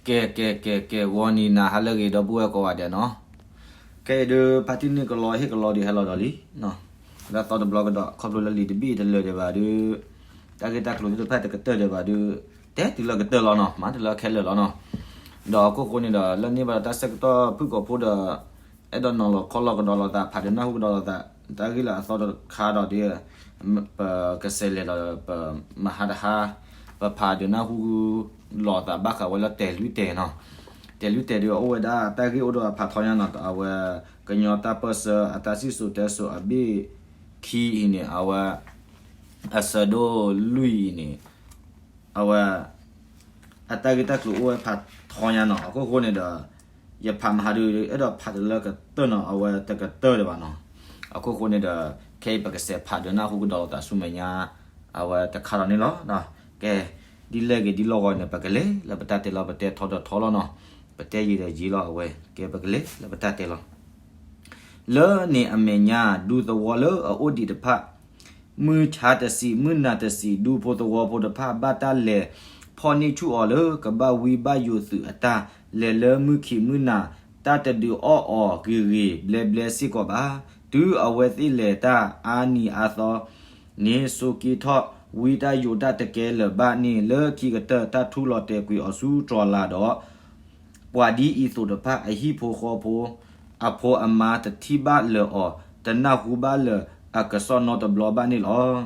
ကဲ ကဲ ကဲ ကဲ ဂီၤနံၤနၤဟါလၢအဂ့ၤ ဒီပုၢ်ဝဲၢ်ကိးဂၤဒဲးနီၤ. ခဲအံၤဒုး ဖါတံၢ်န့ၣ်ကလီဟ့ၣ်ကလီဒံးဟဲလီၤဒီးလံ. လၢအသီတဘျီကဒီး ခီဖျိလၢလံာ်တဘ့ၣ်တလၢာ်ဒံးဘၣ်ဒုး တၢ်ဂ့ၢ်တၢ်ကျိၤသ့ၣ်တဖၣ်တကတၢၢ်ဒံးဘၣ်ဒုး တဲတုၤလၢကတၢၢ်လီၤနီၤ, မၤတုၤလၢခဲလၢာ်လီၤနီၤ. ဒီးအခိၣ်ဃိန့ၣ်ဒီး လၢန့ၢ်ဘၣ်ဒီးတၢ်ဆၢကတီၢ်ဖုၣ်ကိာ်ဖိဒီး အဲၣ်ဒိးနီၤလီၤခီလီၤကဒီးလိာ်သး ဖးဒုးနၢ်ဟူကဒီးလိာ်သး တၢ်ဂ့ၢ်လၢအသီတခါဒီးဒုး ပကစးလဲၤဒီး ပမဟါတဟါ ပဖးဒုးနၢ်ဟူလိာ်သးဘၣ်ဃးဝဲလၢတဲာ်လွံၢ်တဲာ်နီၤ. တဲာ်လွံၢ်တဲာ်ဒုး အအိၣ်ဝဲဒၣ်တၢ်ဂ့ၢ်အိၣ်ဒီးအဖးထီညါနီၤ, အဝဲ ကညီတၢ်ပၢၢ်ဆၢအတၢ်စံၣ်စိၤတဲစိၤအဘ့ၣ်ခံအံၤန့ၣ် အဝဲ အဆၢဒိၣ်လွံၢ်အံၤန့ၣ် အဝဲ အတၢ်ဂ့ၢ်တၢ်ကျိၤအိၣ်ဝဲဖးထီညါနီၤ. အခိၣ်ဃိန့ၣ်ဒီး ယဖးမဟါဒုး အဲၣ်ဒိးဖးတုၤလၢကတၢၢ်နီၤ, အဝဲတကတၢၢ်ဒံးဘၣ်နီၤ. အခိၣ်ဃိန့ၣ်ဒီး ခဲအံၤပကစးဖးဒုးနၢ်ဟူကဒီးလိာ်သးဆူမဲာ်ညါ အဝဲတခါလီၤန့ၣ်လီၤ. ကဲ ဒ်လဲၣ်ဂ့ၤဒ်လဲၣ်ဂ့ၤန့ၣ် ပကလဲၤလၢပတၢ်တဲလီၤ ပတဲထီဒီးထီလီၤနီၤ, ပတဲယံာ်ဒီးယံာ်လီၤအဝဲ, ကဲ ပကလဲၤလၢပတၢ်တဲလီၤ. လၢန့ၣ်အမဲာ်ညါ ဒူသဝီလၢအအိၣ်ဒံးတဖၣ် မုၢ်ဆါတဆံး မုၢ်နၤတဆံး ဒူဖိသဝီဖိတဖၣ် ဘၣ်တၢ်လဲၤဖီၣ်န့ၢ်ဆူၣ်အီၤလၢ ကဘၣ်ဝံဘၣ်ယိးသုးအတၢ် လဲၤလၢမုၢ်ခံးမုၢ်နၤ တၢ်တဒုးအီၣ်အီၤဂ့ၤဂ့ၤဘျဲဘျဲစ့ၢ်ကီးဘၣ်. တုၤအဝဲသ့ၣ်လဲၤတၢ်အါနံၤအါသီန့ၣ် စိၤက့ထီၣ်ဝံတၢ်ယိးတၢ်တကဲလၢၤဘၣ်န့ၣ် လၢခံကတၢၢ်တၢ်ထူလီၤတဲာ်ကွံာ်အီၤဆူတြီၤလၤဒီး ပှၤဒ်အံၤသိးတဖၣ် အဟံၣ်ဖိဃီဖိ အဖိအမါတထံၣ်ဘၣ်လၢၤအီၤ တနၢ်ဟူဘၣ်လၢၤအကစီၣ်နီတဘျီဘၣ်န့ၣ်လီၤ.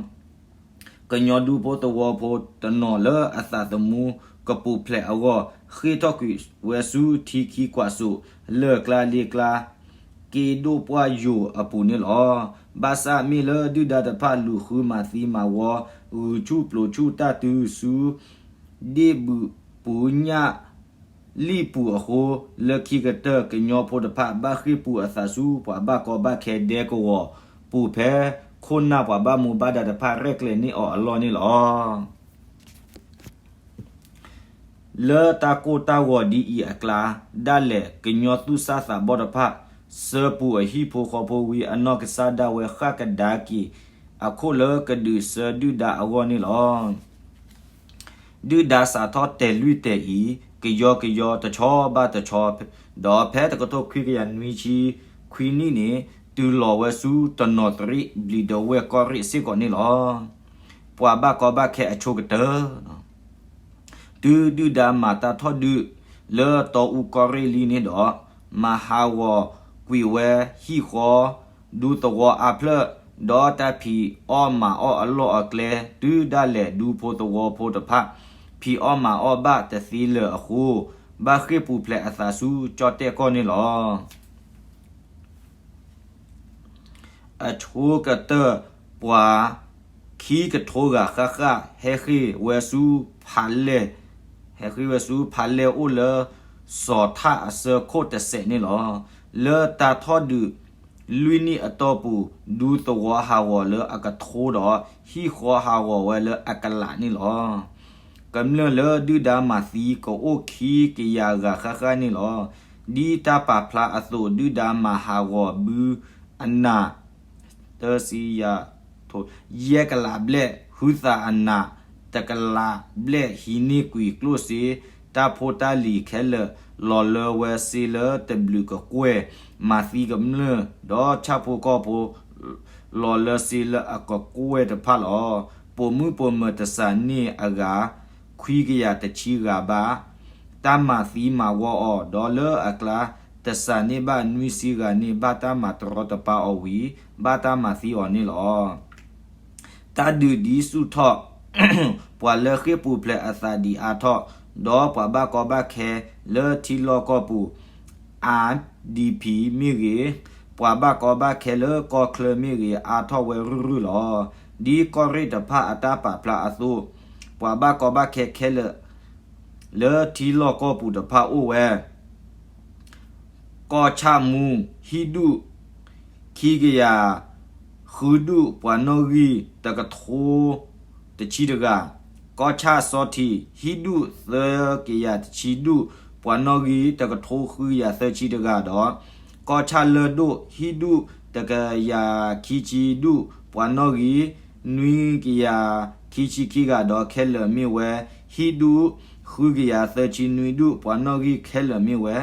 ကညီဒူဖိသဝီဖိတနီၤလၢအသးသမူကပူၤဖျဲးအဂီၢ် ဃ့ၢ်ထီၣ်ကွံာ်ဝဲဆူထံခံကွၢ်စိၤ လၢၢ်ကျါလ့ကျါ က့ဒိၣ်ပှၢ်ယိာ်အပူၤန့ၣ်လီၤ. ဘၣ်ဆၣ်မ့ၢ်လၢဒုၣ်ဒါတဖၣ်လူၤဃုမၤသံမၤဝီ ဂုာ်ဆူၣ်ပျိၤဆူၣ်တၢ်တုၤဆူ ဒ့ၣ်ဘုးပူၤညၣ် လံၣ်ပူၤအဃိ လၢခံကတၢၢ် ကညီဖိတဖၣ် ဘၣ်ဃ့ၢ်ပူၤအသးဆူ ပှၤဘၣ်ကီဘၣ်ခဲဒဲကဝီၤပူၤ ဖဲခိၣ်နၢ်ပှၤဘၣ်မူဘၣ်ဒါတဖၣ်ရဲၣ်ကျဲၤန့ၢ်အီၤအလီၢ်န့ၣ်လီၤ. လၢတၢ်ကိၢ်တၢ်ဂီၤဒ်အံၤအကျါ ဒၣ်လဲာ် ကညီသူၣ်စၢ်သးဘီၣ်တဖၣ် ဆၢပူၤအဟံၣ်ဖိဃီဖိဝံၤ အနီၢ်ကစၢ်ဒၣ်ဝဲဃၣ်ကဒါက့ၤ အခိၣ်လၢကဒုးဆၢဒုၣ်ဒါအဂီၢ်န့ၣ်လီၤ. ဒုၣ်ဒါစးထီၣ်တဲာ်လွံၢ်တဲာ်အံၤ ကယီကယီတဆီဘၣ်တဆီ ဒီးဖဲတကထိခွံကယၤနွံဆံခွံနံၣ်န့ၣ် တုၤလီၤဝဲဆူတနီၤသရံး ဘျံးဒဝဲၢ်ကီၢ်ရ့ၣ်စ့ၢ်ကီးန့ၣ်လီၤ. ပှၤဘၣ်ကီဘၣ်ခဲအဆိကတၢၢ် တုၤဒုၣ်ဒါမၤတၢ်ထီၣ်ဒုးလၢတီအူကီၢ်ရ့ၣ်လံန့ၣ်ဒီး မၤဟးဂီၤကွံာ်ဝဲဟံၣ်ဃီ ဒူသဝီအါဖျၢၣ် ဒီးတၢ်ဖံးအီၣ်မၤအီၣ်အလီၢ်အကျဲ တုၤဒၣ်လဲာ်ဒူဖိသဝီဖိတဖၣ် ဖံးအီၣ်မၤအီၣ်ဘၣ်တသ့လၢၤအဃိ ဘၣ်ဃ့ၢ်ပူၤဖျဲးအသးဆူကၠီၣ်တဲၣ်ကီၢ်န့ၣ်လီၤ. အဆိကတၢၢ် ပှၤခံကထိဂၤဃၣ်ဃၣ် ဟဲဃ့ၢ်ဝဲဆူဖးလဲၢ်, ဟဲဃ့ၢ်ဝဲဆူဖးလဲၢ်အိၣ်လၢ စီၤထၣ်အဆၢခိၣ်တစဲးန့ၣ်လီၤ. လၢတၢ်ထီၣ်ဒုးလွံၢ်နံၣ်အတီၢ်ပူၤ ဒူသဝီဟးဂီၤလၢအကထိဒီး ဟံၣ်ဃီဟးဂီၤဝဲလၢအကလးန့ၣ်လီၤ. ကမျၢၢ်လၢဒုၣ်ဒါမၤသံကအိၣ်ခံကယၤဂၤဃၣ်ဃၣ်န့ၣ်လီၤ. ဒ်တၢ်ပာ်ဖျါအသိး ဒုၣ်ဒါမၤဟးဂီၤဘုအနၢ် တဆံယၤထိ ယဲၢ်ကလးဘျဲၣ် ဟုသးအနး တကလးဘျဲၣ် ဟံးန့ၢ်ကွံာ်ကျိၣ်စ့ တၢ်ဖိတၢ်လံၤခဲလၢာ် လီၤလၢဝဲစ့လၢတဘျုးကကွဲၢ် မၤသံကမျၢၢ် ဒီးဆၣ်ဖိကီၢ်ဖိ လီၤလၢစ့လၢအကကွဲၢ်တဖၣ်လီၤ. ပိာ်မုၣ်ပိာ်မၢၤတစးန့ၢ်အဂၤ ခွံကယၤတဆံဂၤဘၣ် တၢ်မၤသံမၤဝီအီၤ ဒီးလၢအကျါ တစးန့ၢ်ဘၣ်နွံဆံဂၤန့ၣ် ဘၣ်တၢ်မၤတရီတပါအီၤဝံၤ ဘၣ်တၢ်မၤသံအီၤန့ၣ်လီၤ. တၢ်ဒုးဒ်ဆူၣ်ထီၣ် ပှၤလၢဃ့ၢ်ပူၤဖျဲးအသးဒံးအါထီၣ် ဒီးပှၤဘၣ်ကီဘၣ်ခဲလၢထံလီၢ်ကီၢ်ပူၤ အါဒံးဖံးမ့ၢ်ဂ့ၤ, ပှၤဘၣ်ကီဘၣ်ခဲလၢကီၢ်ချၢမ့ၢ်ဂ့ၤ အါထီၣ်ဝဲရုၢ်ရုၢ်လီၤ. ဒ်ကီၢ်ရ့ၣ်တဖၣ်အတၢ်ပာ်ဖျါအသိး ပှၤဘၣ်ကီဘၣ်ခဲခဲလၢာ် လၢထံလီၢ်ကီၢ်ပူၤတဖၣ်အိၣ်ဝဲ ကီၢ်ဆၣ်မူ ဟံၣ်ဒူၣ် ခံကယၤဃုဒူၣ် ပှၤနီၣ်ဂံၢ် တကထိ တဆံတဂၤ, ကီၢ်ဆၣ်စီထံး ဟံၣ်ဒူၣ် သၢကယၤတဆံဒူၣ် ပှၤနီၣ်ဂံၢ် တကထိဃုကယၤသၢဆံတဂၤဒီး ကီၢ်ဆၣ်လၢၢ်ဒိၣ် ဟံၣ်ဒူၣ် တကယၤခံဆံဒူၣ် ပှၤနီၣ်ဂံၢ် နွံကယၤခံဆံခံဂၤဒီး ခဲလၢာ်မ့ၢ်ဝဲ ဟံၣ်ဒူၣ် ဃုကယၤသၢဆံနွံဒူၣ်, ပှၤနီၣ်ဂံၢ်ခဲလၢာ်မ့ၢ်ဝဲ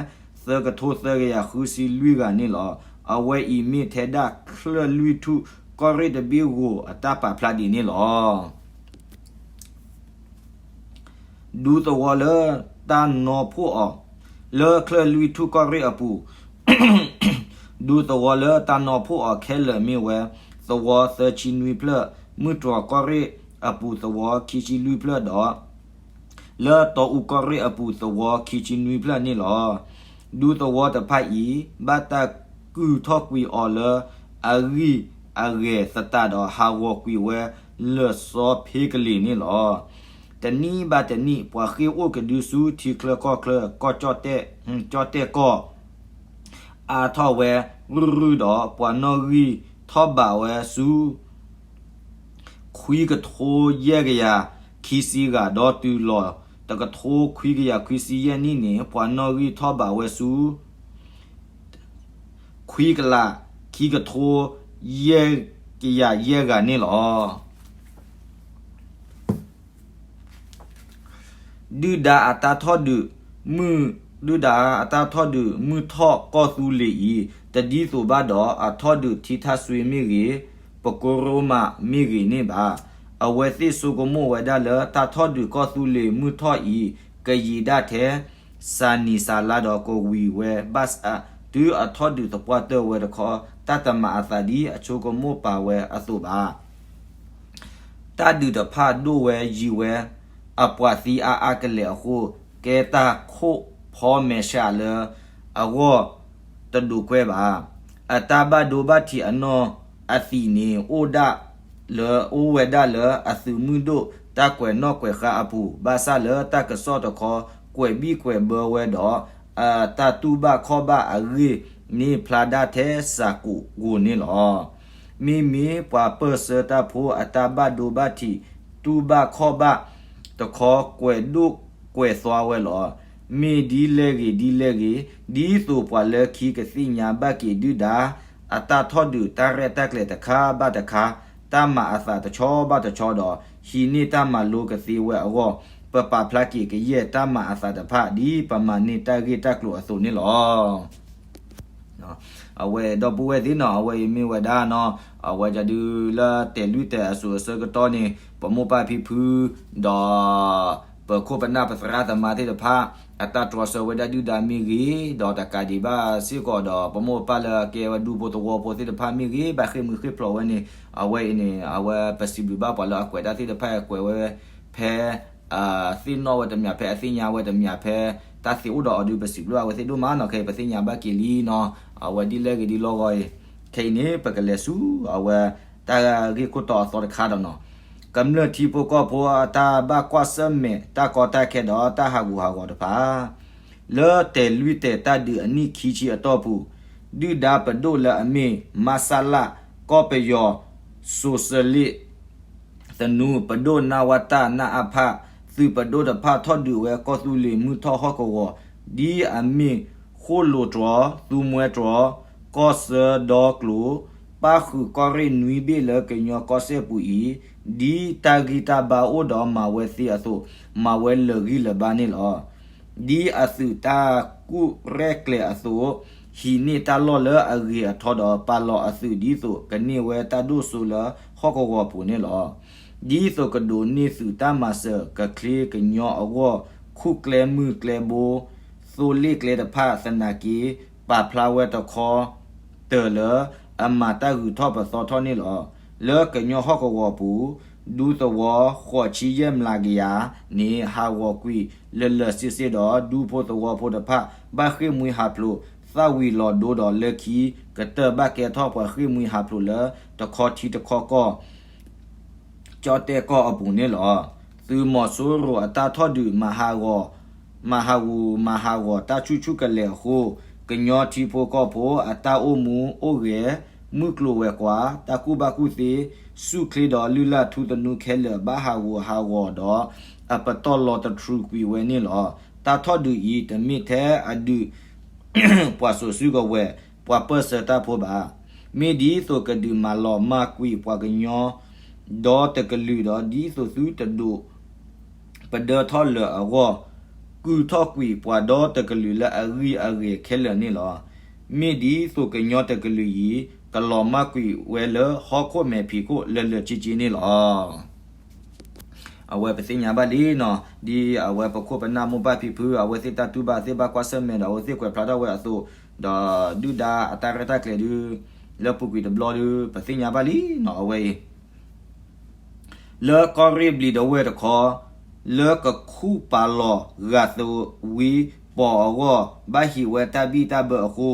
သၢကထိသၢကယၤဃုဆံလွံၢ်ဂၤန့ၣ်လီၤ. အဝဲအံၤမ့ၢ်ထဲဒၣ်ချၢၣ်လွံၢ်ထူၣ်ကီၢ်ရ့ၣ်တဘ့ၣ်ဧိၤအတၢ်ပာ်ဖျါဒ်န့ၣ်လီၤ. ဒူသဝီလၢတၢ်နီၢ်ဖှိၣ်အီၤ, လၢချၢၣ်လွံၢ်ထူၣ်ကီၢ်ရ့ၣ်အပူၤ ဒူသဝီလၢတၢ်နီၢ်ဖှိၣ်အီၤခဲလၢာ်မ့ၢ်ဝဲ သဝီသၢဆံနွံဖျၢၣ်, မုၢ်တြီၤကီၢ်ရ့ၣ်အပူၤသဝီခံဆံလွံၢ်ဖျၢၣ်ဒီး လၢတီအူကီၢ်ရ့ၣ်အပူၤသဝီခံဆံနွံဖျၢၣ်န့ၣ်လီၤ. ဒူသဝီတဖၣ်အံၤ ဘၣ်တၢ်ကုၢ်ထီၣ်ကွံာ်အီၤလၢ အဂံၢ်အဂဲၤသတးဒီးဟးဂီၤကွံာ်ဝဲလၢာ်စီဖ့ကလ့ၤန့ၣ်လီၤ. တနံၣ်ဘၣ်တနံၣ် ပှၤဃ့ၢ်အိၣ်ကဒုဆူထံချၢကီၢ်ချၢ ကီၢ်ကၠီၣ်တဲၣ်ကီၢ် အါထီၣ်ဝဲရုၢ်ရုၢ်ဒီး ပှၤနီၣ်ဂံၢ်ထီၣ်ဘးဝဲဆူ ခွံကထိယဲၢ်ကယၤခံဆံဂၤ ဒီးတုၤလီၤတကထိခွံကယၤခွံဆံယဲၢ်နံၣ်န့ၣ် ပှၤနီၣ်ဂံၢ်ထီၣ်ဘးဝဲဆူ ခွံကလးခံကထိယဲၢ်ကယၤယဲၢ်ဂၤန့ၣ်လီၤ. ဒုၣ်ဒါအတၢ်ထီၣ်ဒုးမုၢ်, ဒုၣ်ဒါအတၢ်ထီၣ်ဒုးမုၢ်ထီၣ်ကီၢ်သူလ့ၤအံၤ တဒ်သိးဘၣ်ဒီး အထီၣ်ဒုးထံထၣ်စွ့မ့ၢ်ဂ့ၤ, ပကိရိမးမ့ၢ်ဂ့ၤန့ၣ်ဘၣ်. အဝဲသ့ၣ်ဆိကမိၣ်ဝဲဒၣ်လၢ တၢ်ထီၣ်ဒုးကီၢ်သူလ့ၤမုၢ်ထီၣ်အံၤ ကယံာ်ဒၣ်ထဲ စၤနံၤစၤလါဒီးကဝံၤဝဲဘၣ်ဆၣ် တုၤအထီၣ်ဒုးသပှၢ်တၢၢ်ဝဲတခီ တၢ်တမၤအသးဒ်အဆိကမိၣ်ပာ်ဝဲအသိးဘၣ်. တၢ်ဒုးတဖၣ်ဒိၣ်ဝဲယံၤဝဲ အပှၤသံအါအါကလဲာ်အဃိ ကဲတၢ်ခိၣ်ဖီမဲာ်ဆှးလၢအဂီၢ်တဒိးကွဲၢ်ဘၣ်. အတၢ်ဘၣ်ဒိဘၣ်ထံးအနီၢ်အသံးန့ၣ် အိၣ်ဒၣ်လၢ အိၣ်ဝဲဒၣ်လၢအသုးမုၢ်ဒိၣ်တၢ်ကွဲးနီၣ်ကွဲးဃါအပူၤ ဘၣ်ဆၣ်လၢတၢ်ကစီၣ်တခီ ကွဲးဘံၣ်ကွဲးဘၢဝဲဒီး အတၢ်တူၢ်ဘၣ်ခီၣ်ဘၣ်အဂ့ၢ်န့ၣ်ဖျါဒၣ်ထဲစၤကိးဂီၤန့ၣ်လီၤ. မ့မ့ၢ်ပှၤပၢၢ်ဆၢတၢ်ဖိအတၢ်ဘၣ်ဒိဘၣ်ထံး တူၢ်ဘၣ်ခီၣ်ဘၣ်တခီ ကွဲးဒိၣ်ကွဲးသွါဝဲလီၤ. မ့ၢ်ဒ်လဲၣ်ဂ့ၤဒ်လဲၣ်ဂ့ၤ, ဒ်သိးပှၤလၢခံကသ့ၣ်ညါဘၣ်က့ၤဒုၣ်ဒါ အတၢ်ထီၣ်ဒုးတၢ်ရဲၣ်တၢ်ကျဲၤတခါဘၣ်တခါ, တၢ်မၤအသးတဆီဘၣ်တဆီဒီး ဟံးန့ၢ်တၢ်မၤလိကသ့ဝဲအဂီၢ်, ပပာ်ဖျါက့ၤကယဲၢ်တၢ်မၤအသးတဖၣ် ဒ်ပမၤန့ၢ်တၢ်ဂ့ၢ်တၢ်ကျိၤအသိးန့ၣ်လီၤ. အဝဲဒီပုၢ်ဝဲၢ်သ့ၣ်နီၤ အဝဲအံၤမ့ၢ်ဝဲဒၣ်နီၤ အဝဲဒၣ်ဒုးလၢတဲာ်လွံၢ်တဲာ်အစိၤအဆၢကတီၢ်န့ၣ် ပမိၢ်ပၢ်ဖံဖု ဒီး ပခိၣ်ပနၢ်ပသရၣ်သမါသ့ၣ်တဖၣ် အတၢ်တြီဆၢဝဲဒၣ်ဒုၣ်ဒါမ့ၢ်ဂ့ၤ, ဒီးတကးဒံးဘၣ်စ့ၢ်ကီးဒီး ပမိၢ်ပပၢ်လၢအကဲဝဲဒူဖိသဝီဖိသ့ၣ်တဖၣ်မ့ၢ်ဂ့ၤ ဘၣ်ဃ့ၢ်မှံဟ့ၣ်ဖျိးဝဲန့ၣ် အဝဲအံၤန့ၣ် အဝဲပစံးဘျုးဘၣ်ပှၤလၢအကွဲးတၢ်သ့ၣ်တဖၣ် ကွဲးဝဲဖဲ သ့ၣ်နီၣ်ဝဲတမံၤဖဲအသ့ၣ်ညါဝဲတမံၤဖဲ တၢ်သ့အိၣ်ဒီးအီၤဒုး ပစံးဘျုးအဝဲသ့ၣ်ဒိၣ်မးနီၤ ခဲအံၤပသ့ၣ်ညါဘၣ်က့ၤလံနီၤ အဝဲဒ်လဲၣ်ဂ့ၤဒ်လဲၣ်ဂ့ၤအံၤ ခဲအံၤန့ၣ် ပကလဲၤဆူ အဝဲ တၢ်ဂ့ၢ်ခိၣ်တီအသီတခါဒီးနီၤ ကမျၢၢ်ထံဖိကီၢ်ဖိအတၢ်ဘၣ်ကွၢ်ဆၢၣ်မဲာ်တၢ်ကီတၢ်ခဲဒီးတၢ်ဟးဂူာ်ဟးဂီၤတဖၣ် လၢတဲာ်လွံၢ်တဲာ်တၢ်ဒုးအနံၣ်ခံဆံအတီၢ်ပူၤ ဒုၣ်ဒါပဒိၣ်လၢအမ့ၢ် မဆလ ကီၢ်ပယီၤ စိၤစလ့ၣ် သနူပဒိၣ် နဝတ နအဖ သုးပဒိၣ်တဖၣ်ထီၣ်ဒုးဝဲကီၢ်သူလ့ၤမုၢ်ထီၣ်ဟီၣ်ကဝီၤ ဒ်အမ့ၢ်ဃိၣ်လိၤတြီၤ သူမွဲတြီၤ ကီၢ်စၢဒီကျိၤ ပၣ်ဃုာ်ကီၢ်ရ့ၣ်နွံဘ့ၣ်လၢကညီကီၢ်စဲၣ်ပူၤအံၤ ဒ်တၢ်ဂံၢ်တၢ်ဘါအိၣ်ဒီးမၤဝဲသ့အသိး မၤဝဲလၢာ်ဂံၢ်လၢာ်ဘါန့ၣ်လီၤ. ဒ်အသုးတၢ်ကူၣ်ရဲၣ်ကျဲၤအသိး ဟံးန့ၢ်တၢ်လီၢ်လၢအဂ့ၤအထီဒီး ပာ်လီၤအသုးဒ်သိးကန့ၢ်ဝဲတၢ်ဒိၣ်စိလၢဟီၣ်ကဝီၤပူၤန့ၣ်လီၤ. ဒ်သိးကဒိးန့ၢ်သုးတၢ်မၤစၢၤ ကချ့ကညီအဂီၢ် ခူၣ်ကျဲမုၢ်ကျဲဘိ သိလ့ၣ်ကျဲတဖၣ်သနာ်က့ ပာ်ဖျါဝဲတခီ တၢၢ်လၢအမၤတၢ်ဂုၤထီၣ်ပသီထီၣ်န့ၣ်လီၤ. လၢကညီဟီၣ်ကဝီၤပူၤ ဒူသဝီဃိးဆံယဲၢ်မျးကယၤန့ၣ် ဟးဂီၤကွံာ်လၢာ်လၢာ်ဆ့ဆ့ဒီး ဒူဖိသဝီဖိတဖၣ် ဘၣ်ဃ့ၢ်မှံဟးဖျိး သၣ်ဝံၤလီၤဒိဒီးလၢခံ ကတၢၢ်ဘၣ်ကဲထီၣ်ပှၤဃ့ၢ်မှံဟးဖျိးလၢတခီထံတခီကီၢ် ကၠီၣ်တဲၣ်ကီၢ်အပူၤန့ၣ်လီၤ. သုးမီၤစိရိၤအတၢ်ထီၣ်ဒုး မၤဟးဂီၤ မၤဟးဂူာ်မၤဟးဂီၤတၢ်ဆူၣ်ဆူၣ်ကလဲာ်အဃိ ကညီထံဖိကီၢ်ဖိအတၢ်အိၣ်မူအိၣ်ဂဲၤ မုၢ်ကျိၤဝဲၤကွာ် တၢ်ကူၣ်ဘၣ်ကူၣ်သ့ ဆူၣ်ချ့ဒီးလုၢ်လၢ်ထူသနူခဲလၢာ် ဘၣ်ဟးဂူာ်ဟးဂီၤဒီး အပတီၢ်လီၤတတြူာ်ကွံာ်ဝဲန့ၣ်လီၤ. တၢ်ထီၣ်ဒုးအံၤ တမ့ၢ်ထဲအဒုး ပှၤစိာ်စုကဝဲၤ ပှၤပၢၢ်ဆၢတၢ်ဖိဘၣ်. မ့ၢ်ဒ်သိးကဒုးမၤလီၤမၢ်ကွံာ်ပှၤကညီ ဒီတကလုာ်ဒီး ဒ်သိးသုတဒိး ပဒၢထီၣ်လၢၤအဂီၢ် ကုၢ်ထီၣ်ကွံာ်ပှၤဒီတကလုာ်လၢအဂံၢ်အဂဲၤခဲလၢာ်န့ၣ်လီၤ. မ့ၢ်ဒ်သိးကညီတကလုာ်အံၤ ကလီၤမၢ်ကွံာ်ဝဲလၢဟီၣ်ခိၣ်မဲာ်ဖံးခိၣ်လၢာ်လၢာ်က့က့န့ၣ်လီၤ. အဝဲပသ့ၣ်ညါဘၣ်လံနီၤ, ဒ်အဝဲပခိၣ်ပနၢ်မိၢ်ပၢ်ဖံဖု အဝဲသ့ၣ်တၢ်တူၢ်ဘၣ်သ့ၣ်ဘၣ်ကွၢ်ဆၢၣ်မဲာ်ဒီး အဝဲသ့ၣ်ကွဲးဖျါထီၣ်ဝဲအသိး, ဒီးဒုၣ်ဒါအတၢ်ရဲၣ်တၢ်ကျဲၤဒု လၢပူၤကွံာ်တဘျီဒု ပသ့ၣ်ညါဘၣ်လံနီၤ အဝဲအံၤ လၢကီၢ်ရ့ၣ်ဘျံးဒဝဲၢ်တခီ, လၢကခူၣ်ပာ်လီၤဂာ်သဝံပီၤအဂီၢ် ဘၣ်ဟံးဝဲတၢ်ဘံၣ်တၢ်ဘၢအဃိ,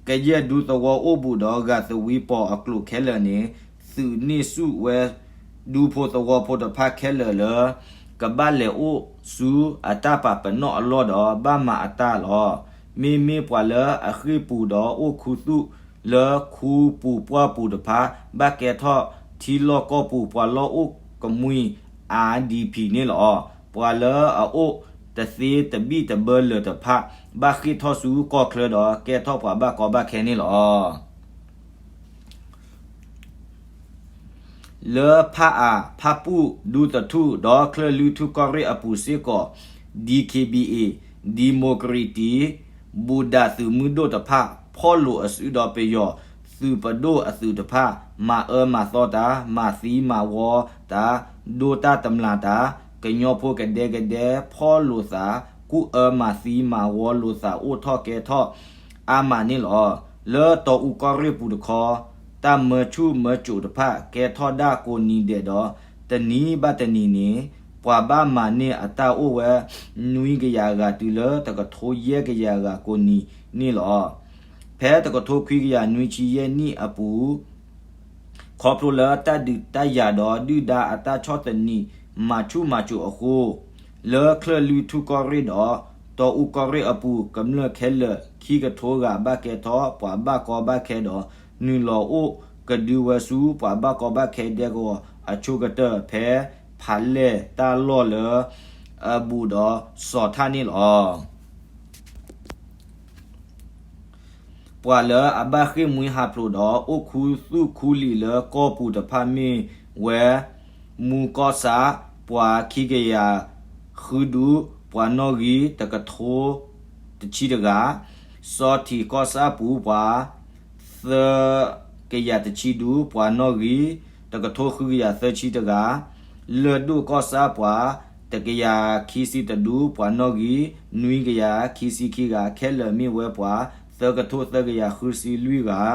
ကယဲၢ်ဒူသဝီအိၣ်ဘူးဒီးဂာ်သဝံပီၤအကျိၤခဲလၢာ်န့ၣ် သုးန့ၢ်ဆူၣ်ဝဲ ဒူဖိသဝီဖိတဖၣ်ခဲလၢာ်လၢ ကဘၣ်လဲၤအိၣ်ဆူအတၢ်ပာ်ပနီၣ်အလီၢ်ဒီးဘၣ်မၤအတၢ်လီၤ. မ့မ့ၢ်ပှၤလၢအဃ့ၢ်ပူၤဒီးအိၣ်ခူသူၣ်လၢခူပူၤပှၢ်ပူၤတဖၣ် ဘၣ်ကဲထီၣ်ထံလီၢ်ကီၢ်ပူၤပှၤလီၢ်အိၣ်ကမှံ အါဒံးဖံး န့ၣ်လီၤ. ပှၤလၢအအိၣ်တသ့တဘံၣ်တဘၢလၢာ်တဖၣ် ဘၣ်ဃ့ၢ်ထီၣ်ဆူကီၢ်ချၢဒီးကဲထီၣ်ပှၤဘၣ်ကီဘၣ်ခဲန့ၣ်လီၤ. လၢဖၣ်အၣ်, ဖၣ်ပူၣ်, ဒူသထူၣ် ဒီးချၢၣ်လွံၢ်ထူၣ်ကီၢ်ရ့ၣ်အပူၤစ့ၢ်ကီး DKBA, Democratic ဘူၣ်ဒၣ်သုးမုၢ်ဒိၣ်တဖၣ် ဖီၣ်လိာ်အစုဒီးပယီၤသုးပဒိၣ်အသုးတဖၣ် မၤအၢမၤသီတၢ်, မၤသံမၤဝီတၢ်, ဒိတၢ်တမျာ်တၢ်, ကညီဖိကဒဲကဒဲ ဖီၣ်လိာ်သး ကူၣ်အၢမၤသံမၤဝီလိာ်သးအိၣ်ထီၣ်ကဲထီၣ်အါမးန့ၣ်လီၤ. လၢတီအူကီၢ်ရ့ၣ်ပူၤတခီ, တၢ်မၢဆူၣ်မၢစိးတဖၣ် ကဲထီၣ်ဒၣ်ကိးနံၤဒဲးဒီး တနံၤဘၣ်တနံၤန့ၣ် ပှၤဘၣ်မၤန့ၢ်အတၢ်အိၣ်ဝဲ နွံကယၤဂၤတုၤလၢတကထိယဲၢ်ကယၤဂၤကိးနံၤန့ၣ်လီၤ. ဖဲတကထိခွံကယၤနွံဆံယဲၢ်နံၣ်အပူၤ ခီဖျိလၢတၢ်ဒုးတၢ်ယၤဒီးဒုၣ်ဒါအတၢ်ဆီၣ်သနံးမၤဆူၣ်မၤစိးအဃိ, လၢချၢၣ်လွံၢ်ထူၣ်ကီၢ်ရ့ၣ်ဒီး တီအူကီၢ်ရ့ၣ်အပူၤ ကမျၢၢ်ခဲလၢာ် ခံကထိဂၤဘၣ်ကဲထီၣ်ပှၤဘၣ်ကီဘၣ်ခဲဒီး နုာ်လီၤအိၣ်ကဒုဝဲဆူပှၤဘၣ်ကီဘၣ်ခဲဒဲကဝီၤအဆိကတၢၢ် ဖဲဖးလဲၢ်တၢ်လီၢ်လၢ အဘူးဒီးစီၤထၣ်န့ၣ်လီၤ. ပှၤလၢအဘၣ်ဃ့ၢ်မှံဟးဖျိးဒီးအိၣ်ခူသူၣ်ခူလံာ်လၢကီၢ်ပူၤတဖၣ်မ့ၢ်ဝဲ မူကီၢ်ဆၣ် ပှၤခံကယၤဃုဒူ ပှၤနီၣ်ဂံၢ် တကထိတဆံတဂၤ, စီၤထံးကီၢ်ဆၣ်ပူၤ ပှၤသၢကယၤတဆံဒူ ပှၤနီၣ်ဂံၢ် တကထိဃုကယၤသၢဆံတဂၤ, လၢၢ်ဒိၣ်ကီၢ်ဆၣ်ပှၤ တကယၤခံဆံတဒူ ပှၤနီၣ်ဂံၢ် နွံကယၤခံဆံခံဂၤ ခဲလၢာ်မ့ၢ်ဝဲပှၤ သၢကထိသၢကယၤဃုဆံလွံၢ်ဂၤ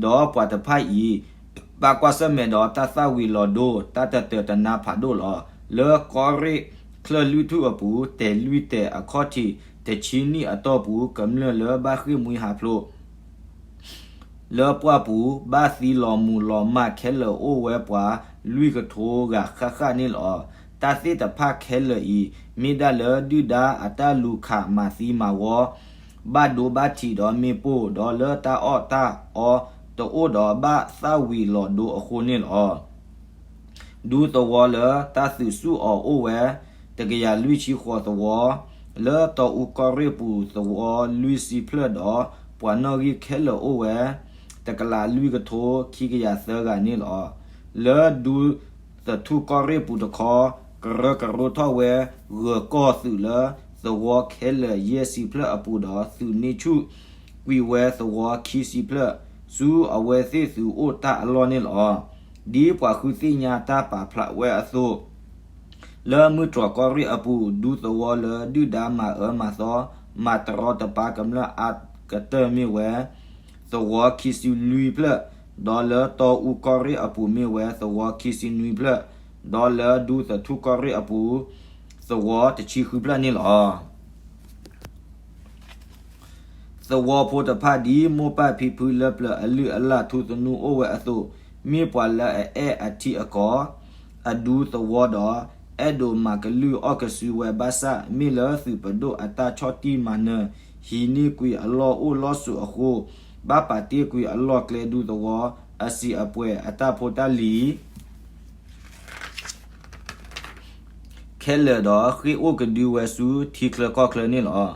ဒီးပှၤတဖၣ်အံၤ ဘၣ်ကွၢ်ဆၢၣ်မဲာ်ဒီးတၢ်သၣ်ဝံၤလီၤဒိ တၢ်တတၢာ်တနါဖးဒိၣ်လီၤ. လၢကီၢ်ရ့ၣ်ချၢၣ်လွံၢ်ထူၣ်အပူၤ တဲာ်လွံၢ်တဲာ်အခီၣ်ထံး တဆံနံၣ်အတီၢ်ပူၤ ကမျၢၢ်လၢဘၣ်ဃ့ၢ်မှံဟးဖျိး လၢပှၢ်ပူၤ ဘၣ်သံလီၤမုၢ်လီၤမၢ်ခဲလၢာ်အိၣ်ဝဲပှၤလွံၢ်ကထိဂၤဃၣ်ဃၣ်န့ၣ်လီၤ. တၢ်သ့ၣ်တဖၣ်ခဲလၢာ်အံၤ မ့ၢ်ဒၣ်လၢဒုၣ်ဒါအတၢ်လူၤခးမၤသံမၤဝီ ဘၣ်ဒိဘၣ်ထံးဒီးမ့ၣ်ပိၢ် ဒီးလၢတၢ်အီၣ်တၢ်အီတအိၣ်ဒီးဘၣ်သၣ်ဝံၤလီၤဒိအဃိန့ၣ်လီၤ. ဒူသဝီလၢတၢ်သုးဆူၣ်အီၤအိၣ်ဝဲ တကယၤလွံၢ်ဆံဃိးသဝီ, လၢတီအူကီၢ်ရ့ၣ်ပူၤသဝီလွံၢ်ဆံဖျၢၣ်ဒီး ပှၤနီၣ်ဂံၢ်ခဲလၢာ်အိၣ်ဝဲ တကလးလွံၢ်ကထိခံကယၤသၢဂၤန့ၣ်လီၤ. လၢဒူသထူၣ်ကီၢ်ရ့ၣ်ပူၤတခီ, ကရၢကရိထီၣ်ဝဲ ဂၢၤကီၢ်သုးလၢသဝီခဲလၢာ်ယဲၢ်ဆံဖျၢၣ်အပူၤဒီး သုးန့ၢ်ဆူၣ်ကွံာ်ဝဲသဝီခံဆံဖျၢၣ် ဆူအဝဲသ့ၣ်သုးအိၣ်တၢ်အလီၢ်န့ၣ်လီၤ. ဒ်ပှၤဃုသ့ၣ်ညါတၢ်ပာ်ဖျါဝဲအသိး, လၢမုၢ်တြီၢ်ကီၢ်ရ့ၣ်အပူၤ ဒူသဝီလၢဒုၣ်ဒါမၤအၢမၤသီ မၤတရီတပါကမျၢၢ်အါကတၢၢ်မ့ၢ်ဝဲ သဝီခံဆံလွံၢ်ဖျၢၣ်, ဒီးလၢတီအူကီၢ်ရ့ၣ်အပူၤမ့ၢ်ဝဲသဝီခံဆံနွံဖျၢၣ်, ဒီးလၢဒူသထူၣ်ကီၢ်ရ့ၣ်အပူၤ သဝီတဆံဃုဖျၢၣ်န့ၣ်လီၤ. သဝီဖိတဖၣ်ဒ်မိၢ်ပၢ်ဖံဖုလၢပျၢၤအလုၢ်အလၢ်ထူသနူအိၣ်ဝဲအသိး, မ့ၢ်ပှၤလၢအအဲၣ်အထံအကီၢ် အဒူသဝီဒီး အဲၣ်ဒိးမၤကလုၢ်အီၣ်ကစုဝဲဘၣ်ဆၣ် မ့ၢ်လၢသုးပဒိၣ်အတၢ်ဆီၣ်တံၢ်မၤနၢၤ ဟံးန့ၢ်ကွံာ်အလီၢ်အိၣ်လီၢ်ဆိးအဃိ, ဘၣ်ပာ်တ့ၢ်ကွံာ်အလီၢ်ကျဲဒူသဝီ အစံာ်အပှဲၤအတၢ်ဖိတၢ်လံၤ ခဲလၢာ်ဒီးဃ့ၢ်အိၣ်ကဒုဝဲဆူထံချၢကီၢ်ချၢန့ၣ်လီၤ.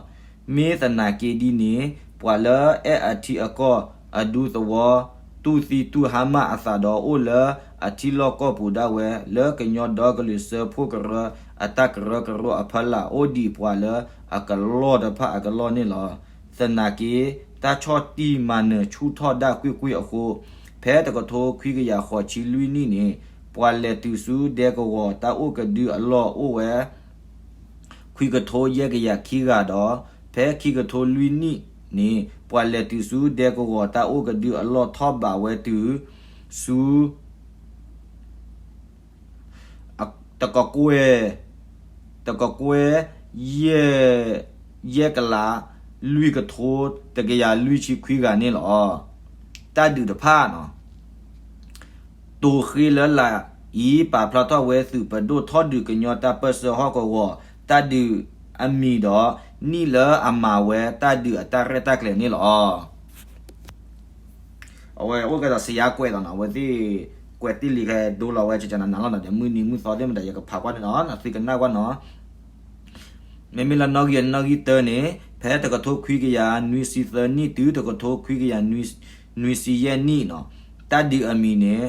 မ့ၢ်သနာ်က့ဒ်န့ၣ် ပှၤလၢအဲၣ်အထံအကီၢ်အဒူသဝီ တူၢ်သံတူၢ်ဟါမၢ်အသးဒီးအိၣ်လၢအထံလီၢ်ကီၢ်ပူၤဒၣ်ဝဲ လၢကညီဒီကလုာ်စၢဖှိၣ်ကရၢ အတၢ်ကရၢကရိအဖီလာ် အိၣ်ဒံးပှၤလၢအကလီၢ်တဖၣ်အကလီၢ်န့ၣ်လီၤ. သနာ်က့ တၢ်ဆီၣ်တံၢ်မၤနၢၤဆူၣ်ထီၣ်ဒၣ်ကွ့ၢ်ကွ့ၢ်အဃိ ဖဲတကထိခွံကယၤဃိးဆံလွံၢ်နံၣ်န့ၣ် ပှၤလဲၤတုၤဆူဒဲကဝီၤတၢ်အိၣ်ကဒုအလီၢ်အိၣ်ဝဲ ခွံကထိယဲၢ်ကယၤခံဂၤဒီး ဖဲခံကထိလွံၢ်နံၣ်န့ၣ် ပှၤလဲၤတုၤဆူဒဲကဝီၤတၢ်အိၣ်ကဒုအလီၢ်ထီၣ်ဘးဝဲတုၤဆူ တကကွဲၢ်, တကကွဲၢ် ယဲၢ်, ယဲၢ်ကလး လွံၢ်ကထိ တကယၤလွံၢ်ဆံခွံဂၤန့ၣ်လီၤ. တၢ်ဒုးတဖၣ်န့ၣ် တိၤဃ့လၢလာ်အံၤ ပာ်ဖျါထီၣ်ဝဲသုးပဒိၣ်ထီၣ်ဒုးကညီတၢ်ပၢၢ်ဆၢဟီၣ်ကဝီၤ တၢ်ဒုးအမံၤဒီး နံၣ်လၢအမၤဝဲတၢ်ဒုးအတၢ်ရဲၣ်တၢ်ကျဲၤန့ၣ်လီၤ. အဝဲအိၣ်ကဲဒီးစယါကွဲးလီၤနီၤ, အဝဲသ့ၣ်ကွဲးတ့ၢ်လံခဲဒိလီၤဝဲ ကကနၤနၤလီၤနီၤ, ဒီးမုၢ်နံၤမုၢ်သီသ့ၣ်မတၤ ယကဖးကွၢ်န့ၣ်နီၤ, သုကနၣ်ကွၢ်နီၤ. မ့မ့ၢ်လၢနီၣ်ဂံၢ်အနီၣ်ဂံၢ်တၢန့ၣ် ဖဲတကထိခွံကယၤနွံဆံသၢနံၣ်တုၤတကထိခွံကယၤနွံဆံယဲၢ်နံၣ်နီၤ, တၢ်ဒုးအမံၤန့ၣ်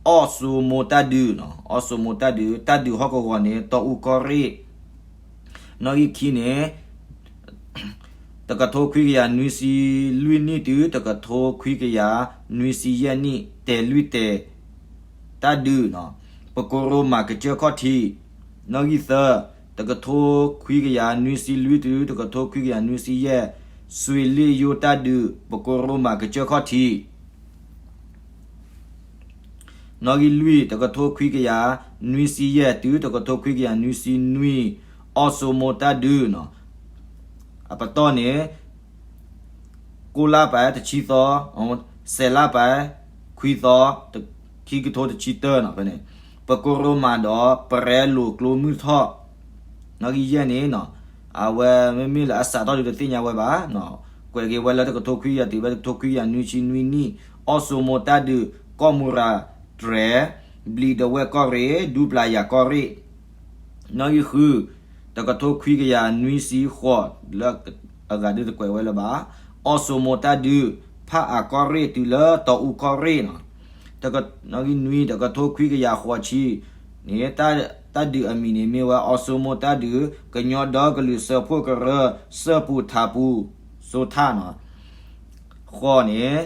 အီၣ်စိမိတၢ်ဒုးနီၤ, အီၣ်စိမိတၢ်ဒုး, တၢ်ဒုးဟီၣ်ကဝီၤန့ၣ် တီအူကီၢ်ရ့ၣ်, နီၣ်ဂံၢ်ခံန့ၣ် တကထိခွံကယၤနွံဆံလွံၢ်နံၣ်တုၤ တကထိခွံကယၤနွံဆံယဲၢ်နံၣ် တဲာ်လွံၢ်တဲာ် တၢ်ဒုးနီၤ, ပကိရိမးကစၢၢ်ခီၣ်ထံး, နီၣ်ဂံၢ်သၢ တကထိခွံကယၤနွံဆံလွံၢ်တုၤ တကထိခွံကယၤနွံဆံယဲၢ် စွ့ၤလ့ၣ်ယိတၢ်ဒုး ပကိရိမးကစၢၢ်ခီၣ်ထံး နီၣ်ဂံၢ်လွံၢ် တကထိခွံကယၤနွံဆံယဲၢ်တုၤ တကထိခွံကယၤနွံဆံနွံ အီၣ်စိမိတၢ်ဒုးနီၤ, အပတီၢ်န့ၣ် ကိးလါပာ်တဆံသီ, စဲးလါပာ်ခွံသီ, ခံကထိတဆံတၢနီၤ, ဖဲန့ၣ် ပကိရိမးဒီး ပရဲလိာ်ကျိမုၢ်ထီၣ် နီၣ်ဂံၢ်ယဲၢ်န့ၣ်နီၤ, အဝဲမ့မ့ၢ်လၢအစးထီၣ်ဒုးတသ့ၣ်ညါဝဲဘၣ်, ကွဲးက့ၤဝဲလၢတကထိခွံကယၤတုၤဝဲတကထိခွံကယၤနွံဆံနွံနံၣ် အီၣ်စိမိတၢ်ဒုး ကီၢ်မူရၤတြဲၤ, ဘျံးဒဝဲၢ်ကီၢ်ရ့ၣ်, ဒူပျၤယၤကီၢ်ရ့ၣ်, နီၣ်ဂံၢ်ဃု တကထိခွံကယၤနွံဆံဃိး လၢအဂၤဒုးတကွဲးဝဲလၢၤဘၣ်, အီၣ်စိမိတၢ်ဒုး ဖးအးကီၢ်ရ့ၣ်တုၤလၢတီအူကီၢ်ရ့ၣ်နီၤ, နီၣ်ဂံၢ်နွံ တကထိခွံကယၤဃိးဆံန့ၣ် တၢ်ဒုးအမံၤန့ၣ်မ့ၢ်ဝဲအီၣ်စိမိတၢ်ဒုး ကညီဒီကလုာ်စၢဖှိၣ်ကရၢ စၢပူၤထးပူၤ စိထၣ်နီၤ, ဃိးန့ၣ်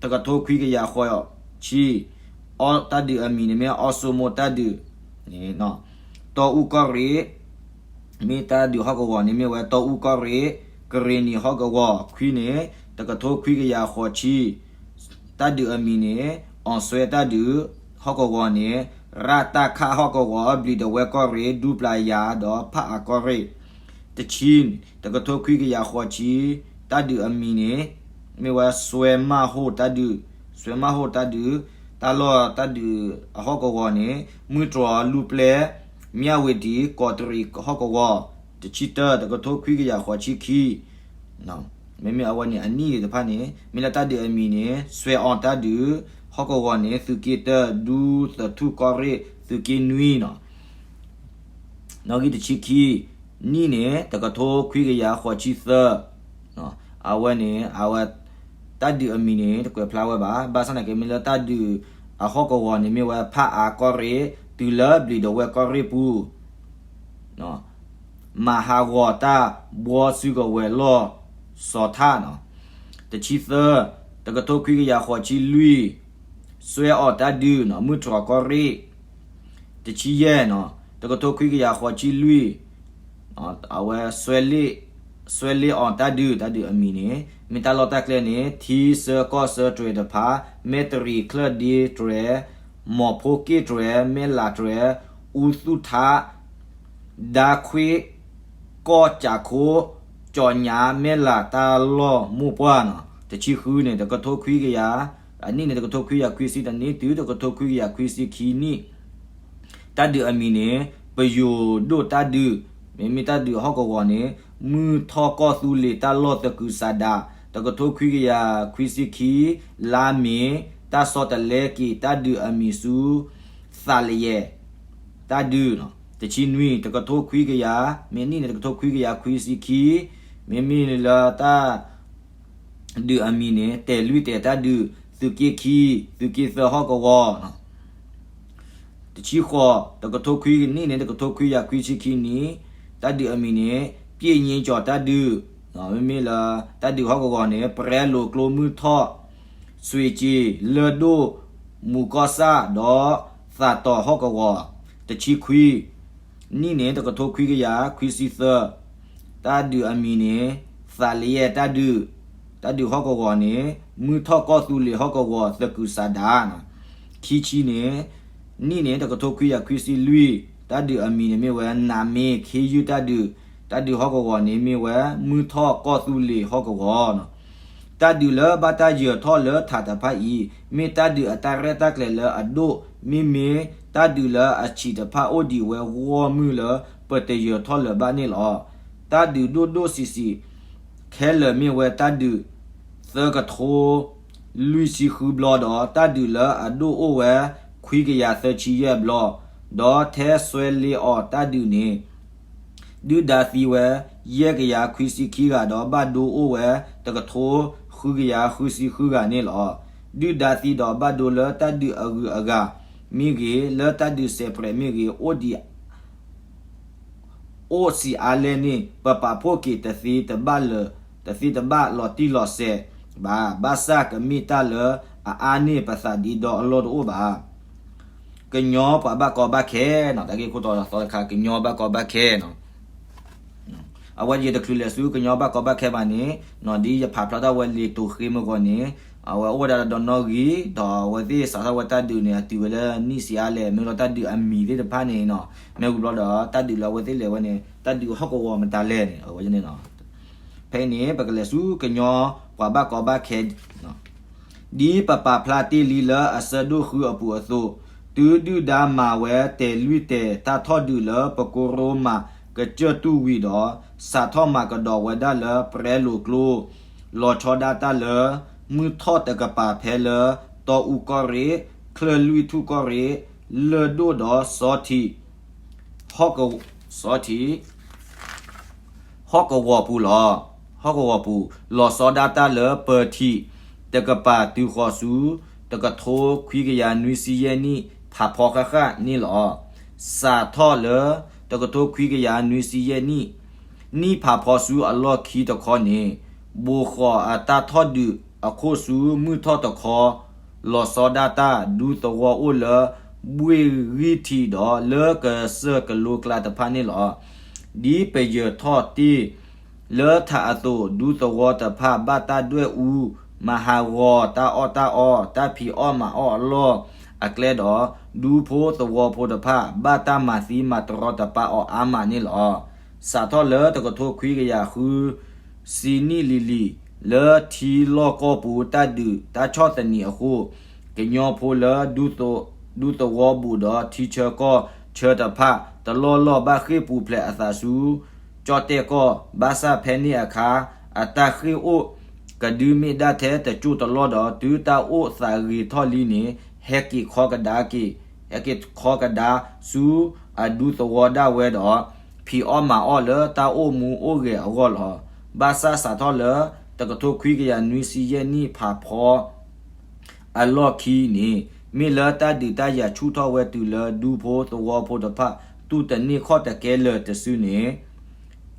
တကထိခွံကယၤဃိးဆံ တၢ်ဒုးအမံၤန့ၣ်မ့ၢ်အီၣ်စိမိတၢ်ဒုးန့ၣ် တီအူကီၢ်ရ့ၣ် မ့ၢ်တၢ်ဒုးဟီၣ်ကဝီၤန့ၣ်မ့ၢ်ဝဲ တီအူကီၢ်ရ့ၣ် ကရ့ၣ်နံၤဟီၣ်ကဝီၤ, ခွံန့ၣ် တကထိခွံကယၤဃိးဆံ တၢ်ဒုးအမံၤန့ၣ် အီၣ်စွဲတၢ်ဒုး ဟီၣ်ကဝီၤန့ၣ် ရၣ်တၢ်ခၣ်ဟီၣ်ကဝီၤ ဘျံးဒဝဲၢ်ကီၢ်ရ့ၣ် ဒူပျၤယၤ ဒီးဖးအးကီၢ်ရ့ၣ်, တဆံ တကထိခွံကယၤဃိးဆံ တၢ်ဒုးအမံၤန့ၣ် မ့ၢ်ဝဲစွဲမၢ်ဟိၣ်တၢ်ဒုး, စွဲမၢ်ဟိၣ်တၢ်ဒုး, တၢ်လီၢ်တၢ်ဒုးအဟီၣ်ကဝီၤန့ၣ် မုၢ်တြီၤလူၢ်ပျဲၢ်, မၠၣ်ဝ့ၤဒံး, ကီးတရံးဟီၣ်ကဝီၤ, တဆံတၢ တကထိခွံကယၤဃိးဆံခံ မ့မ့ၢ်အဝဲန့ၣ် အနံၣ်တဖၣ်န့ၣ် မ့ၢ်လၢတၢ်ဒုးအမံၤန့ၣ် စွဲအီၤတၢ်ဒုး ဟီၣ်ကဝီၤန့ၣ် သုးက့တၢ ဒူသထူၣ်ကီၢ်ရ့ၣ် သုးက့နွံနီၤ, နီၣ်ဂံၢ်တဆံခံ နံၣ်န့ၣ် တကထိခွံကယၤဃိးဆံသၢ အဝဲန့ၣ် အဝဲ တၢ်ဒုးအမံၤန့ၣ် တကွဲးဖျါဝဲဘၣ်. ဘၣ်ဆၣ်သနာ်က့ မ့ၢ်လၢတၢ်ဒုးအဟီၣ်ကဝီၤန့ၣ် မ့ၢ်ဝဲဖးအးကီၢ်ရ့ၣ် တုၤလၢဘျံးဒဝဲၢ်ကီၢ်ရ့ၣ်ပူၤ မၤဟးဂီၤတၢ်ဘှီစုကဝဲၤလီၢ်စီၤထၣ်နီၤ. တဆံသၢ တကထိခွံကယၤဃိးဆံလွံၢ် စွဲအီၤတၢ်ဒုးနီၤ မုၢ်တြီၤကီၢ်ရ့ၣ်. တဆံယဲၢ်နီၤ တကထိခွံကယၤဃိးဆံလွံၢ် အဝဲ စွဲလ့ၣ်အီၤတၢ်ဒုး တၢ်ဒုးအမံၤန့ၣ် မ့ၢ်တၢ်လီၢ်တၢ်ကျဲန့ၣ် ထံဆၢကီၢ်ဆၢတြဲၤတဖၣ် မဲၣ်တရံးချၢၣ်ဒ့တြဲၤ မီၤဖိက့ၣ်တြဲၤ မဲၣ်လးတြဲၤ အူသူၣ်ထး ဒါခွ့ၣ် ကီၢ်ကးခိ ကၠီညး မဲၣ်လးတၢ်လီၢ်မိၢ်ပှၢ်နီၤ. တဆံဃုန့ၣ် တကထိခွံကယၤ အနံၣ်န့ၣ် တကထိခွံကယၤခွံဆံတၢနံၣ် တုၤတကထိခွံကယၤခွံဆံခံနံၣ် တၢ်ဒုးအမံၤန့ၣ် ပယိၤဒိၣ်တၢ်ဒုး မ့မ့ၢ်တၢ်ဒုးအဟီၣ်ကဝီၤန့ၣ် မုၢ်ထီၣ်ကီၢ်သူလ့ၤတၢ်လီၢ်သကုၤဆးဒး တကထိခွံကယၤခွံဆံခံ လါမ့ၤ တၢ်ဆီတလဲက့ၤတၢ်ဒုးအမံၤဆူ သးလယဲၢ် တၢ်ဒုး တဆံနွံ တကထိခွံကယၤ မ့ၢ်နံၣ်န့ၣ် တကထိခွံကယၤခွံဆံခံ မ့မ့ၢ်လၢတၢ် ဒုးအမံၤန့ၣ် တဲာ်လွံၢ်တဲာ်တၢ်ဒုး သုးက့ခံ သုးက့သၢဟီၣ်ကဝီၤ တဆံဃိး, တကထိခွံနံၣ်န့ၣ် တကထိခွံကယၤခွံဆံခံနံၣ်, တၢ်ဒုးအမံၤန့ၣ် ပြည့်ငြိမ်းကျော် တၢ်ဒုး, မ့မ့ၢ်လၢ တၢ်ဒုးဟီၣ်ကဝီၤန့ၣ် ပရဲလိာ်ကျိမုၢ်ထီၣ်, စွ့ၤက့ၤ, လၢၢ်ဒိၣ်, မူၤကီၢ်ဆၣ် ဒီးသးတီၤဟီၣ်ကဝီၤ, တဆံခွံနံၣ်န့ၣ် တကထိခွံကယၤခွံဆံသၢ, တၢ်ဒုးအမံၤန့ၣ် သးလယဲၢ်တၢ်ဒုး, တၢ်ဒုးဟီၣ်ကဝီၤန့ၣ် မုၢ်ထီၣ်ကီၢ်သူလ့ၤဟီၣ်ကဝီၤ သကုၤဆးဒး, ခံဆံန့ၣ် နံၣ်န့ၣ် တကထိခွံကယၤခွံဆံလွံၢ်, တၢ်ဒုးအမံၤန့ၣ်မ့ၢ်ဝဲ နးမ့ၢ်ခ့ယုၢ်တၢ်ဒုး, တၢ်ဒုးဟီၣ်ကဝီၤန့ၣ်မ့ၢ်ဝဲ မုၢ်ထီၣ်ကီၢ်သူလ့ၤဟီၣ်ကဝီၤ, တၢ်ဒုးလၢဘၣ်တၢ်ယၢၤထီၣ်လၢထးတဖၣ်အံၤ မ့ၢ်တၢ်ဒုးအတၢ်ရဲၣ်တၢ်ကျဲၤလၢအဒိၣ်, မ့မ့ၢ်တၢ်ဒုးလၢအဆံးတဖၣ်အိၣ်ဒံးဝဲဂီၢ်မုၢ်လၢပတယၢၤထီၣ်လၢၤဘၣ်န့ၣ်လီၤ. တၢ်ဒုးဒိၣ်ဒိၣ်ဆံးဆံး ခဲလၢာ်မ့ၢ်ဝဲတၢ်ဒုး သၢကထိ လွံၢ်ဆံဃုဘျီဒီး တၢ်ဒုးလၢအဒိၣ်အိၣ်ဝဲ ခွံကယၤသၢဆံယဲၢ်ဘျီ, ဒီးထဲစွဲလ့အီၤတၢ်ဒုးန့ၣ် ဒုၣ်ဒါသံဝဲ ယဲၢ်ကယၤခွံဆံခံဂၤဒီး ဘၣ်ဒိအိၣ်ဝဲ တကထိ ဃုကယၤဃုဆံဃုဂၤန့ၣ်လီၤ. ဒုၣ်ဒါသံဒီးဘၣ်ဒိလၢတၢ်ဒုးအဂုၤအဂၤမ့ၢ်ဂ့ၤ, လၢတၢ်ဒုးစဲးပြဲးမ့ၢ်ဂ့ၤ အိၣ်ဒံး အိၣ်ဆံးအါလဲၣ်န့ၣ် ပပာ်ဖှိၣ်က့ၤတသ့တဘၣ်လၢၤ, တသ့တဘၣ်လီၤတံၢ်လီၤဆဲးဘၣ်, ဘၣ်ဆၣ်ကမ့ၢ်တၢ်လၢအအါန့ၢ်ပသးဒ်ဒီအလီၢ်တအိၣ်ဘၣ်. ကညီပှၤဘၣ်ကီဘၣ်ခဲနီၤ, တၢ်ဂ့ၢ်ခိၣ်တီသီတခါ ကညီဘၣ်ကီဘၣ်ခဲနီၤ. အဝဲယတချုးလဲၤဆူကညီဘၣ်ကီဘၣ်ခဲဘၣ်န့ၣ်, ဒ်ယဖးဖျါထီၣ်ဝဲလံာ်တိၤဃ့မုၢ်ဂီၤန့ၣ်, အဝဲအိၣ်ဝဲဒၣ်ဒီးနီၣ်ဂံၢ်, ဒီးအဝဲသ့ၣ်စးထီၣ်ဝဲတၢ်ဒုးန့ၣ် အတုၤဝဲလၢနံၣ်ဆံးအါလဲၣ်, မ့ၢ်လီၤတၢ်ဒုးအမံၤသ့ၣ်တဖၣ်န့ၣ်နီၤ, မ့ၢ်ဝံၤဘျီဒီး တၢ်ဒုးလၢအဝဲသ့ၣ်လဲၤဝဲန့ၣ် တၢ်ဒုးဟီၣ်ကဝီၤမတၤလဲၣ်န့ၣ်, အဝဲန့ၣ်နီၤ. ဖဲအံၤန့ၣ် ပကလဲၤဆူကညီပှၤဘၣ်ကီဘၣ်ခဲ ဒ်ပပာ်ဖျါတ့ၢ်လံလၢအဆၢဒိၣ်ဃုအပူၤအသိး, တုၤဒုၣ်ဒါမၤဝဲတဲာ်လွံၢ်တဲာ်တၢ်ထီၣ်ဒုးလၢပကိရိမးကစၢၢ်တူၢ်ဝံၤဒီး, စးထီၣ်မၤကဒီးဝဲဒၣ်လၢပရဲလိာ်ကျိ, လီၤဆီဒၣ်တၢ်လၢ မုၢ်ထီၣ်တကပၤဖဲလၢ တီအူကီၢ်ရ့ၣ်, ချၢၣ်လွံၢ်ထူၣ်ကီၢ်ရ့ၣ်, လၢၢ်ဒိၣ်ဒီးစီထံး, ဟီၣ်က, စီထံး ဟီၣ်ကဝီၤပူၤလီၤ. ဟီၣ်ကဝီၤပူၤ လီၤဆီဒၣ်တၢ်လၢပၢၤထံးတကပၤတုၤဃီၤဆူ တကထိခွံကယၤနွံဆံယဲၢ်နံၣ် ဖးဖီဃၣ်ဃၣ်န့ၣ်လီၤ. စးထီၣ်လၢ တကထိခွံကယၤနွံဆံယဲၢ်နံၣ် နံၣ်ဖးဖီဆူအလီၢ်ခံတခီန့ၣ် ဘိၣ်ဃီၤအတၢ်ထီၣ်ဒုးအခိၣ်ဆူမုၢ်ထီၣ်တခီ လီၤဆီဒၣ်တၢ် ဒူသဝီအိၣ်လၢ ဘှ့ၣ်ဂံၢ်ထံးဒီးလၢကစၢၢ်ကလိကျါတဖၣ်န့ၣ်လီၤ. ဒ်ပယၢၤထီၣ်တ့ၢ်လၢထးအသိး ဒူသဝီတဖၣ်ဘၣ်တၢ်ဒွဲၣ်အူ မၤဟးဂီၤတၢ်အီၣ်တၢ်အီ တၢ်ဖံးအီၣ်မၤအီၣ်အလီၢ်အကျဲဒီး ဒူဖိသဝီဖိတဖၣ် ဘၣ်တၢ်မၤသံမၤတရီတပါအီၤအါမးန့ၣ်လီၤ. စးထီၣ်လၢတကထိခွံကယၤဃု ဆံနံၣ်လံၤလံၤ လၢထံလီၢ်ကီၢ်ပူၤတၢ်ဒုးတၢ်ဆီၣ်သနံးအဃိ, ကညီဖိလၢ ဒူသဝီဘူးဒီးထံဆၢကီၢ်ဆၢတဖၣ် တလီၢ်လီၢ်ဘၣ်ဃ့ၢ်ပူၤဖျဲးအသးဆူ ကၠီၣ်တဲၣ်ကီၢ် ဘၣ်ဆၣ်ဖဲန့ၣ်အခါ အတၢ်ဃ့ၢ်အိၣ်ကဒုမ့ၢ်ဒၣ်ထဲတစိၢ်တလီၢ်ဒီး တုၤတၢ်အိၣ်သးဂ့ၤထီၣ်လံန့ၣ် ဟဲက့ၤခီကဒါက့ၤ ဟဲက့ၤခီကဒါဆူအဒူသဝီဒၣ်ဝဲဒီး ဖံးအီၣ်မၤအီၣ်လၢတၢ်အိၣ်မူအိၣ်ဂဲၤအဂီၢ်လီၤ. ဘၣ်ဆၣ်စးထီၣ်လၢ တကထိခွံကယၤနွံဆံယဲၢ်နံၣ်ဖးဖီ အလီၢ်ခံန့ၣ် မ့ၢ်လၢတၢ်ဒုးတၢ်ယၤဆူၣ်ထီၣ်ဝဲတုၤလၢဒူဖိသဝီဖိတဖၣ် တူၢ်တန့ၢ်ခီၣ်တကဲလၢာ်တစုန့ၣ်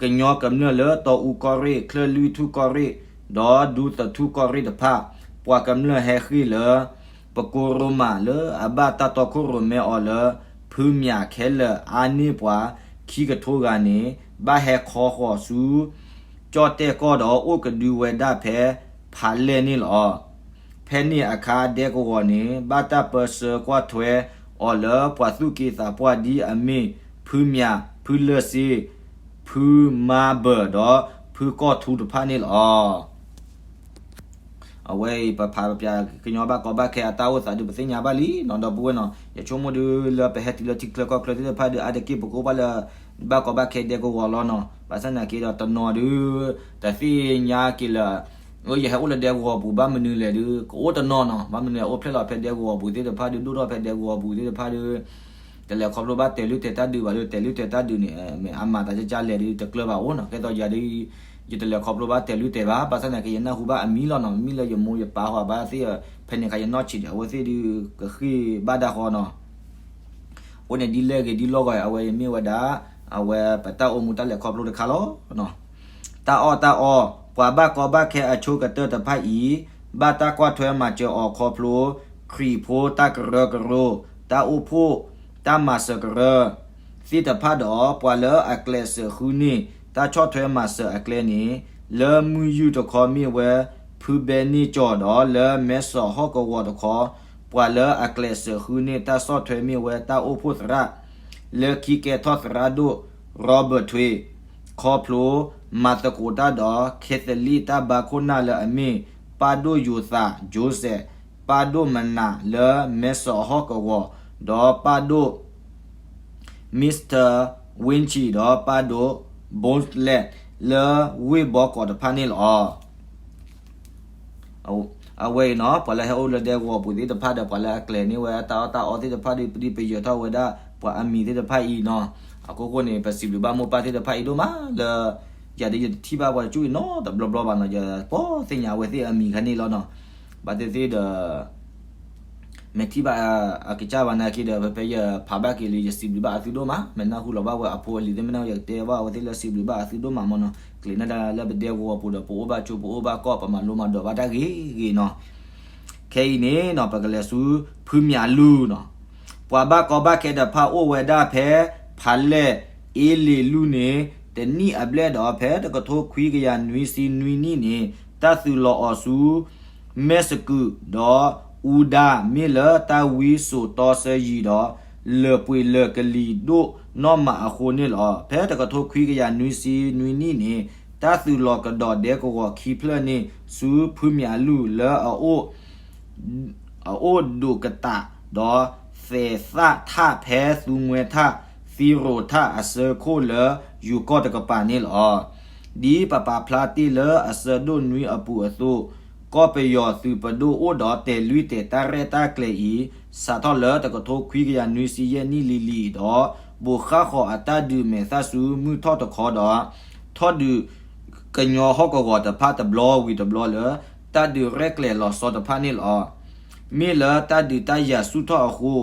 ကညီကမျၢၢ်လၢတီအူကီၢ်ရ့ၣ်, ချၢၣ်လွံၢ်ထူၣ်ကီၢ်ရ့ၣ်, ဒီးဒူသထူၣ်ကီၢ်ရ့ၣ်တဖၣ် ပှၤကမျၢၢ်ဟဲဃ့ၢ်လၢ ပကိရိမးလၢအဘၣ်တၢ်တီခိၣ်ရိၣ်မဲအီၤလၢ ဖုမၠးခဲလၢာ်အါန့ၢ်ပှၤခံကထိဂၤန့ၣ် ဘၣ်ဟဲခီဃီၤဆူ ကၠီၣ်တဲၣ်ကီၢ်ဒီးအိၣ်ကဒုဝဲဒၣ်ဖဲဖးလဲၢ်န့ၣ်လီၤ. ဖဲန့ၣ်အခါဒဲကဝီၤန့ၣ် ဘၣ်တၢ်ပၢဆှၢကွၢ်ထွဲအီၤလၢပှၤသူၣ်က့သးပှၢ်ဒ်အမ့ၢ် ဖုမၠး, ဖုလၢၢ်စ့, ဖုမါဘၢၢ်ဒီးဖုကီၢ်ထူတဖၣ်န့ၣ်လီၤ. အဝဲအံၤပဖးပပျးကညီဘၣ်ကီဘၣ်ခဲအတၢ်အိၣ်သးဒုးပသ့ၣ်ညါဘၣ်လံနီၤ ဒီပုၢ်ဝဲၢ်နီၤ ယဆိကမိၣ်ဒုးလၢပဟဲတုၤလၢထံချၢကီၢ်ချၢသ့ၣ်တဖၣ်ဒုး အါတက့ၢ်ပကအိၣ်ဘၣ်လၢ ဘၣ်ကီဘၣ်ခဲဒဲကဝီၤလီၤနီၤ ဘၣ်ဆၣ်သနာ်က့ဒီးတနီၤဒုး တသ့ၣ်ညါက့ၤလၢ အယဟဲအိၣ်လၢဒဲကဝီၤပူၤဘၣ်မနုၤလဲၣ်ဒုး ကအိၣ်တနီၤနီၤ ဘၣ်မနုၤလဲၣ် အိၣ်ဖျဲၣ်လီၤဖဲဒဲကဝီၤပူၤသ့ၣ်တဖၣ်ဒုး ဒိၣ်ထီၣ်ဖဲဒဲကဝီၤပူၤသ့ၣ်တဖၣ်ဒုး တလဲၤခီဖျိဘၣ်တဲာ်လွံၢ်တဲာ်တၢ်ဒုးဘၣ်ဒီး တဲာ်လွံၢ်တဲာ်တၢ်ဒုးန့ၣ် မ့ၢ်အမၤသးကကၢ်လဲၣ်ဒုးတကျၢၤဘၣ်အိၣ်နီၤ ကဲသိးယၤဒုး ယတလဲၤခီဖျိဘၣ်တဲာ်လွံၢ်တဲာ်ဘၣ် ဘၣ်ဆၣ်သနာ်က့ ယနၢ်ဟူဘၣ်အမံၤလီၤနီၤ မ့မ့ၢ်လၢယမိၢ်ယပၢ်ဟီဘၣ်သ့ၣ် ဖဲန့ၣ်အခါယနီၢ်ဆံးဒီး အဝဲသ့ၣ်ဒုးကဃ့ၢ်ဘၣ်ဒၣ်ဃီနီၤ အဃိန့ၣ်ဒ်လဲၣ်ဂ့ၤဒ်လဲၣ်ဂ့ၤ အဝဲအံၤမ့ၢ်ဝဲဒၣ် အဝဲပတၢ်အိၣ်မူတၢ်လဲၤခီဖျိတခါလီၤ. တၢ်အီၣ်တၢ်အီ, ပှၤဘၣ်ကီဘၣ်ခဲအဆိကတၢၢ်တဖၣ်အံၤ ဘၣ်တၢ်ကွၢ်ထွဲမၤစၢၤအီၤခီဖျိ ခရံာ်ဖိတၢ်ကရၢကရိ, တၢ်အိၣ်ဖှိၣ်, တၢ်မၤစၢၤကရၢ သ့ၣ်တဖၣ်ဒီး ပှၤလၢအကျဲးစၢးဃုန့ၢ် တၢ်ဆီၣ်ထွဲမၤစၢၤအကျဲန့ၣ် လၢမုၢ်ယုၢ်တခီမ့ၢ်ဝဲ ဖုဘဲန့ၢ်ကၠီၤဒီး လၢမဲစီၣ်ဟီၣ်ကဝီၤတခီ ပှၤလၢအကျဲးစၢးဃုန့ၢ် တၢ်ဆီၣ်ထွဲမ့ၢ်ဝဲတၢ်အိၣ်ဖှိၣ်သရၣ် လၢခံကဲထီၣ်သရၣ်ဒိၣ် Robert Thuy ခီဖျိ မၤသကိးတၢ်ဒီး Catholic တၢ်ဘါခိၣ်နၢ်လၢအမ့ၢ် ပၢ်ဒိၣ်ယိၤသး Joseph, ပၢ်ဒိၣ်မနးလၢမဲစီၣ်ဟီၣ်ကဝီၤ, ဒီးပၢ်ဒိၣ် Mister Winchie ဒီးပၢ်ဒိၣ် Bonslett လၢဝ့ၢ်ဘီကီးတဖၣ်န့ၣ်လီၤ. အဝဲအံၤနီၤ ပှၤလၢဟဲအိၣ်လၢဒဲကဝီၤပူၤသ့ၣ်တဖၣ်ဒီး ပှၤလၢအကျဲၤန့ၢ်ဝဲတၢ်အီၣ်တၢ်အီသ့ၣ်တဖၣ်ဒီး ပဒုးပယၢၤထီၣ်ဝဲဒၣ် ပှၤအမံၤသ့ၣ်တဖၣ်အံၤနီၤ. အခိၣ်ဃိန့ၣ် ပစံးဘျုးဘၣ်မိၢ်ပၢ်သ့ၣ်တဖၣ်အံၤဒိၣ်မးလၢ ယၤဒီးယတထံၣ်ဘၣ်ပှၤတကၠူၣ်အံၤနီတဘျီဘျီဘၣ်နီၤ, ယပီၣ်သ့ၣ်ညါအဝဲသ့ၣ်အမံၤခါန့ၣ်လီၤနီၤ. ဘၣ်သ့ၣ်သ့ၣ်ဒီး မ့ၢ်ထံၣ်ဘၣ်အကစၢ်ဘၣ်နာ်က့ဒီး ဖဲဖဲယဖးဘၣ်က့ၤလံ ယစံးဘျုးဘၣ်အသုဒိၣ်မး, မ့ၢ်နၢ်ဟူလီၤဘၣ်ဝဲအဖိအလံၤသ့ၣ်မ့ၢ်နၢ်ဟူ ယကတဲဘၣ်အဝဲသ့ၣ်လၢစံးဘျုးဘၣ်အသုဒိၣ်မးမ့ၢ်နီၤ. ကျ့ၤနၢ်ဒၣ်လၢပဒဲကဝီၤပူၤဒီး ပအိၣ်ဘၣ်ကၠိ ပအိၣ်ဘၣ်ကီၢ် ပမၤလိမၤဒိးဘၣ်တၢ်ဂ့ၤဂ့ၤနီၤ. ခဲအံၤန့ၣ်နီၤ ပကလဲၤဆူ ဖုမၠးလူၢ်နီၤ. ပှၤဘၣ်ကီဘၣ်ခဲတဖၣ်အိၣ်ဝဲဒၣ်ဖဲ ဖးလဲၢ်အ့လ့ၤလူၢ်န့ၣ် တနံၣ်အဘျဲၣ်ဒီး ဖဲတကထိခွံကယၤနွံဆံနွံနံၣ်န့ၣ် တၢ်သုးလီၤအီၤဆူ မဲၢ်စကုး ဒီးအူဒါ မ့ၢ်လၢတၢ်ဝံစိာ်တီဆၢယံၤဒီး လၢာ်ပှ့ၤလၢာ်ကလံၤဒိၣ်နီၢ်မးအဃိန့ၣ်လီၤ. ဖဲတကထိခွံကယၤနွံဆံနွံနံၣ်န့ၣ် တၢ်သုးလီၤကဒီးဒဲကဝီၤခံဖျၢၣ်န့ၣ် ဆူဖုမၠးလူၢ်လၢအအိၣ် အအိၣ်ဒိးကတး ဒီးသဲးသၣ်ထၣ်ဖဲသူမှဲထၣ် သံရိးထၣ်အဆၢခိၣ်လၢယူၤကီၢ်တကပၤန့ၣ်လီၤ. ဒ်ပပာ်ဖျါတ့ၢ်လၢအဆၢဒိၣ်နွံအပူၤအသိး ကီၢ်ပယီၤသုးပဒိၣ်အိၣ်ဒီးတဲာ်လွံၢ်တဲာ်တၢ်ရဲၣ်တၢ်ကျဲၤအံၤ စးထီၣ်လၢတကထိခွံကယၤနွံဆံယဲၢ်နံၣ်လံၤလံၤဒီး ဘိးဃၣ်ဃီၤအတၢ်ဒုးမဲာ်သၣ်ဆူမုၢ်ထီၣ်တခီဒီး ထီၣ်ဒုးကညီဟီၣ်ကဝီၤတဖၣ်တဘျီဝံၤတဘျီလၢ တၢ်ဒုးရဲၣ်ကျဲၤလီၤဆီတဖၣ်န့ၣ်လီၤ. မ့ၢ်လၢတၢ်ဒုးတၢ်ယၤဆူၣ်ထီၣ်အဃိ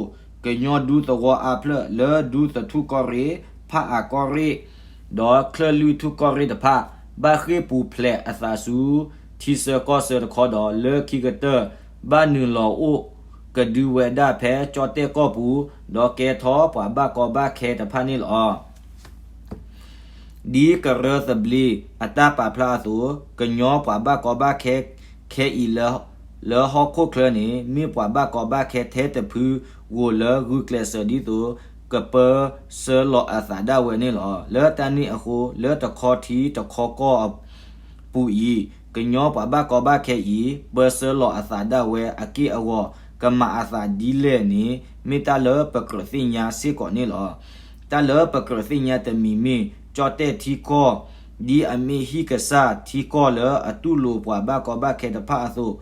ကညီဒူသဝီအါဖျၢၣ်လၢဒူသထူၣ်ကီၢ်ရ့ၣ်, ဖၣ်အၣ်ကီၢ်ရ့ၣ်, ဒီးချၢၣ်လွံၢ်ထူၣ်ကီၢ်ရ့ၣ်တဖၣ် ဘၣ်ဃ့ၢ်ပူၤဖျဲးအသးဆူ ထံဆၢကီၢ်ဆၢတခီဒီး လၢခံကတၢၢ် ဘၣ်နုာ်လီၤအိၣ်ကဒုဝဲဒၣ်ဖဲကၠီၣ်တဲၣ်ကီၢ်ပူၤ ဒီးကဲထီၣ်ပှၤဘၣ်ကီဘၣ်ခဲတဖၣ်န့ၣ်လီၤ. ဒ်ကရၢသဘျ့အတၢ်ပာ်ဖျါအသိး ကညီပှၤဘၣ်ကီဘၣ်ခဲခဲအံၤ လၢဟီၣ်ခိၣ်ချၢန့ၣ် မ့ၢ်ပှၤဘၣ်ကီဘၣ်ခဲထဲတဖုဧိၤလၢဂုာ်ကျဲးစၢးဒ်သိး ကပၢဆှၢလီၤအသးဒၣ်ဝဲန့ၣ်လီၤ. လၢတၢ်န့ၣ်အဃိ လၢတခီထံတခီကီၢ်အပူၤအံၤ ကညီပှၤဘၣ်ကီဘၣ်ခဲအံၤ ပၢဆှၢလီၤအသးဒၣ်ဝဲအက့ၢ်အဂီၤ ကမၤအသးဒ်လဲၣ်န့ၣ် မ့ၢ်တၢ်လၢပကြၢးသ့ၣ်ညါစ့ၢ်ကီးန့ၣ်လီၤ. တၢ်လၢပကြၢးသ့ၣ်ညါတမံၤမ့ၢ် ကၠီၣ်တဲၣ်ထံကီၢ် ဒ်အမ့ၢ်ဟံၣ်ကစၢ်ထံကီၢ်လၢအတူၢ်လိာ်ပှၤဘၣ်ကီဘၣ်ခဲတဖၣ်အသိး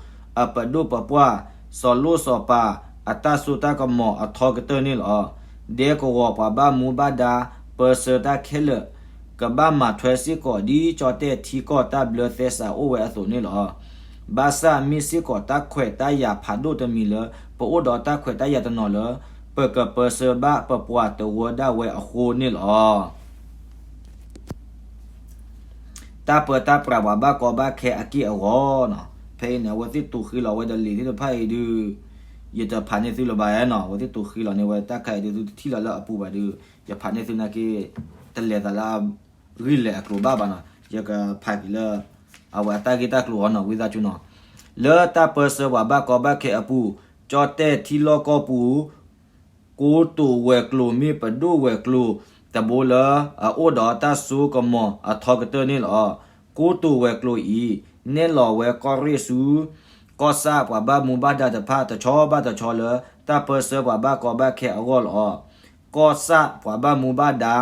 အပဒိၣ်ပပှၢ် စီၤလိၣ်စီၤပၤ အတၢ်စိတၢ်ကမီၤအထီကတၢၢ်န့ၣ်လီၤ. ဒဲကဝီၤပှၤဘၣ်မူဘၣ်ဒါ ပၢဆှၢတၢ်ခဲလၢာ် ကဘၣ်မၤထွဲစ့ၢ်ကီး ဒ်ကၠီၣ်တဲၣ်ထံကီၢ်တၢ်ဘျၢသဲစးအိၣ်ဝဲအသိးန့ၣ်လီၤ. ဘၣ်ဆၣ်မ့ၢ်စ့ၢ်ကီးတၢ်ခွဲးတၢ်ယာ်ဖးဒိၣ်တမံၤလၢ ပအိၣ်ဒီးတၢ်ခွဲးတၢ်ယာ်တနီၤလၢ ပကပၢဆှၢဘၣ်ပပှၤတဝၢဒၣ်ဝဲအဃိန့ၣ်လီၤ. တၢ်ပၢတၢ်ပြးပှၤဘၣ်ကီဘၣ်ခဲအက့ၢ်အဂီၤနီၤ, ဖဲအံၤန့ၣ် အဝဲသ့ၣ်တိၤဃ့လီၤဝဲဒီးလံာ်သ့ၣ်တဖၣ်အံၤဒုး ယတဖးန့ၢ်သုလၢၤဘၣ်နီၤ, အဝဲသ့ၣ်တိၤဃ့လီၤန့ၢ်ဝဲတၢ်ခါအံၤဒုး သုတထံၣ်လီၤလၢအပူၤဘၣ်ဒုး ယဖးန့ၢ်သုနာ်က့ တလဲၤသးလၢအဂံၢ်လဲၤအကျိၤဘၣ်ဘၣ်နီၤ, ယကဖးက့ၤလၢ အဝဲအတၢ်ဂ့ၢ်တၢ်ကျိၤအီၤနီၤ ဝံသးစူၤနီၤ, လၢတၢ်ပၢဆှၢပှၤဘၣ်ကီဘၣ်ခဲအပူၤ ကၠီၣ်တဲၣ်ထံလီၢ်ကီၢ်ပူၤ ကိတိာ်ဝဲၤကျိၤမ့ၢ်ပဒိၣ်ဝဲၤကျိၤတဘိလၢ အအိၣ်ဒီးတၢ်စိကမီၤအထီကတၢၢ်န့ၣ်လီၤ. ကိတိာ်ဝဲၤကျိၤအံၤ နဲၣ်လီၤဝဲကီၢ်ရ့ၣ်ဆူ ကီၢ်ဆၣ်ပှၤဘၣ်မူဘၣ်ဒါတဖၣ်တဆီဘၣ်တဆီလၢ တၢ်ပၢဆှၢပှၤဘၣ်ကီဘၣ်ခဲအဂီၢ်လီၤ. ကီၢ်ဆၣ်ပှၤဘၣ်မူဘၣ်ဒါ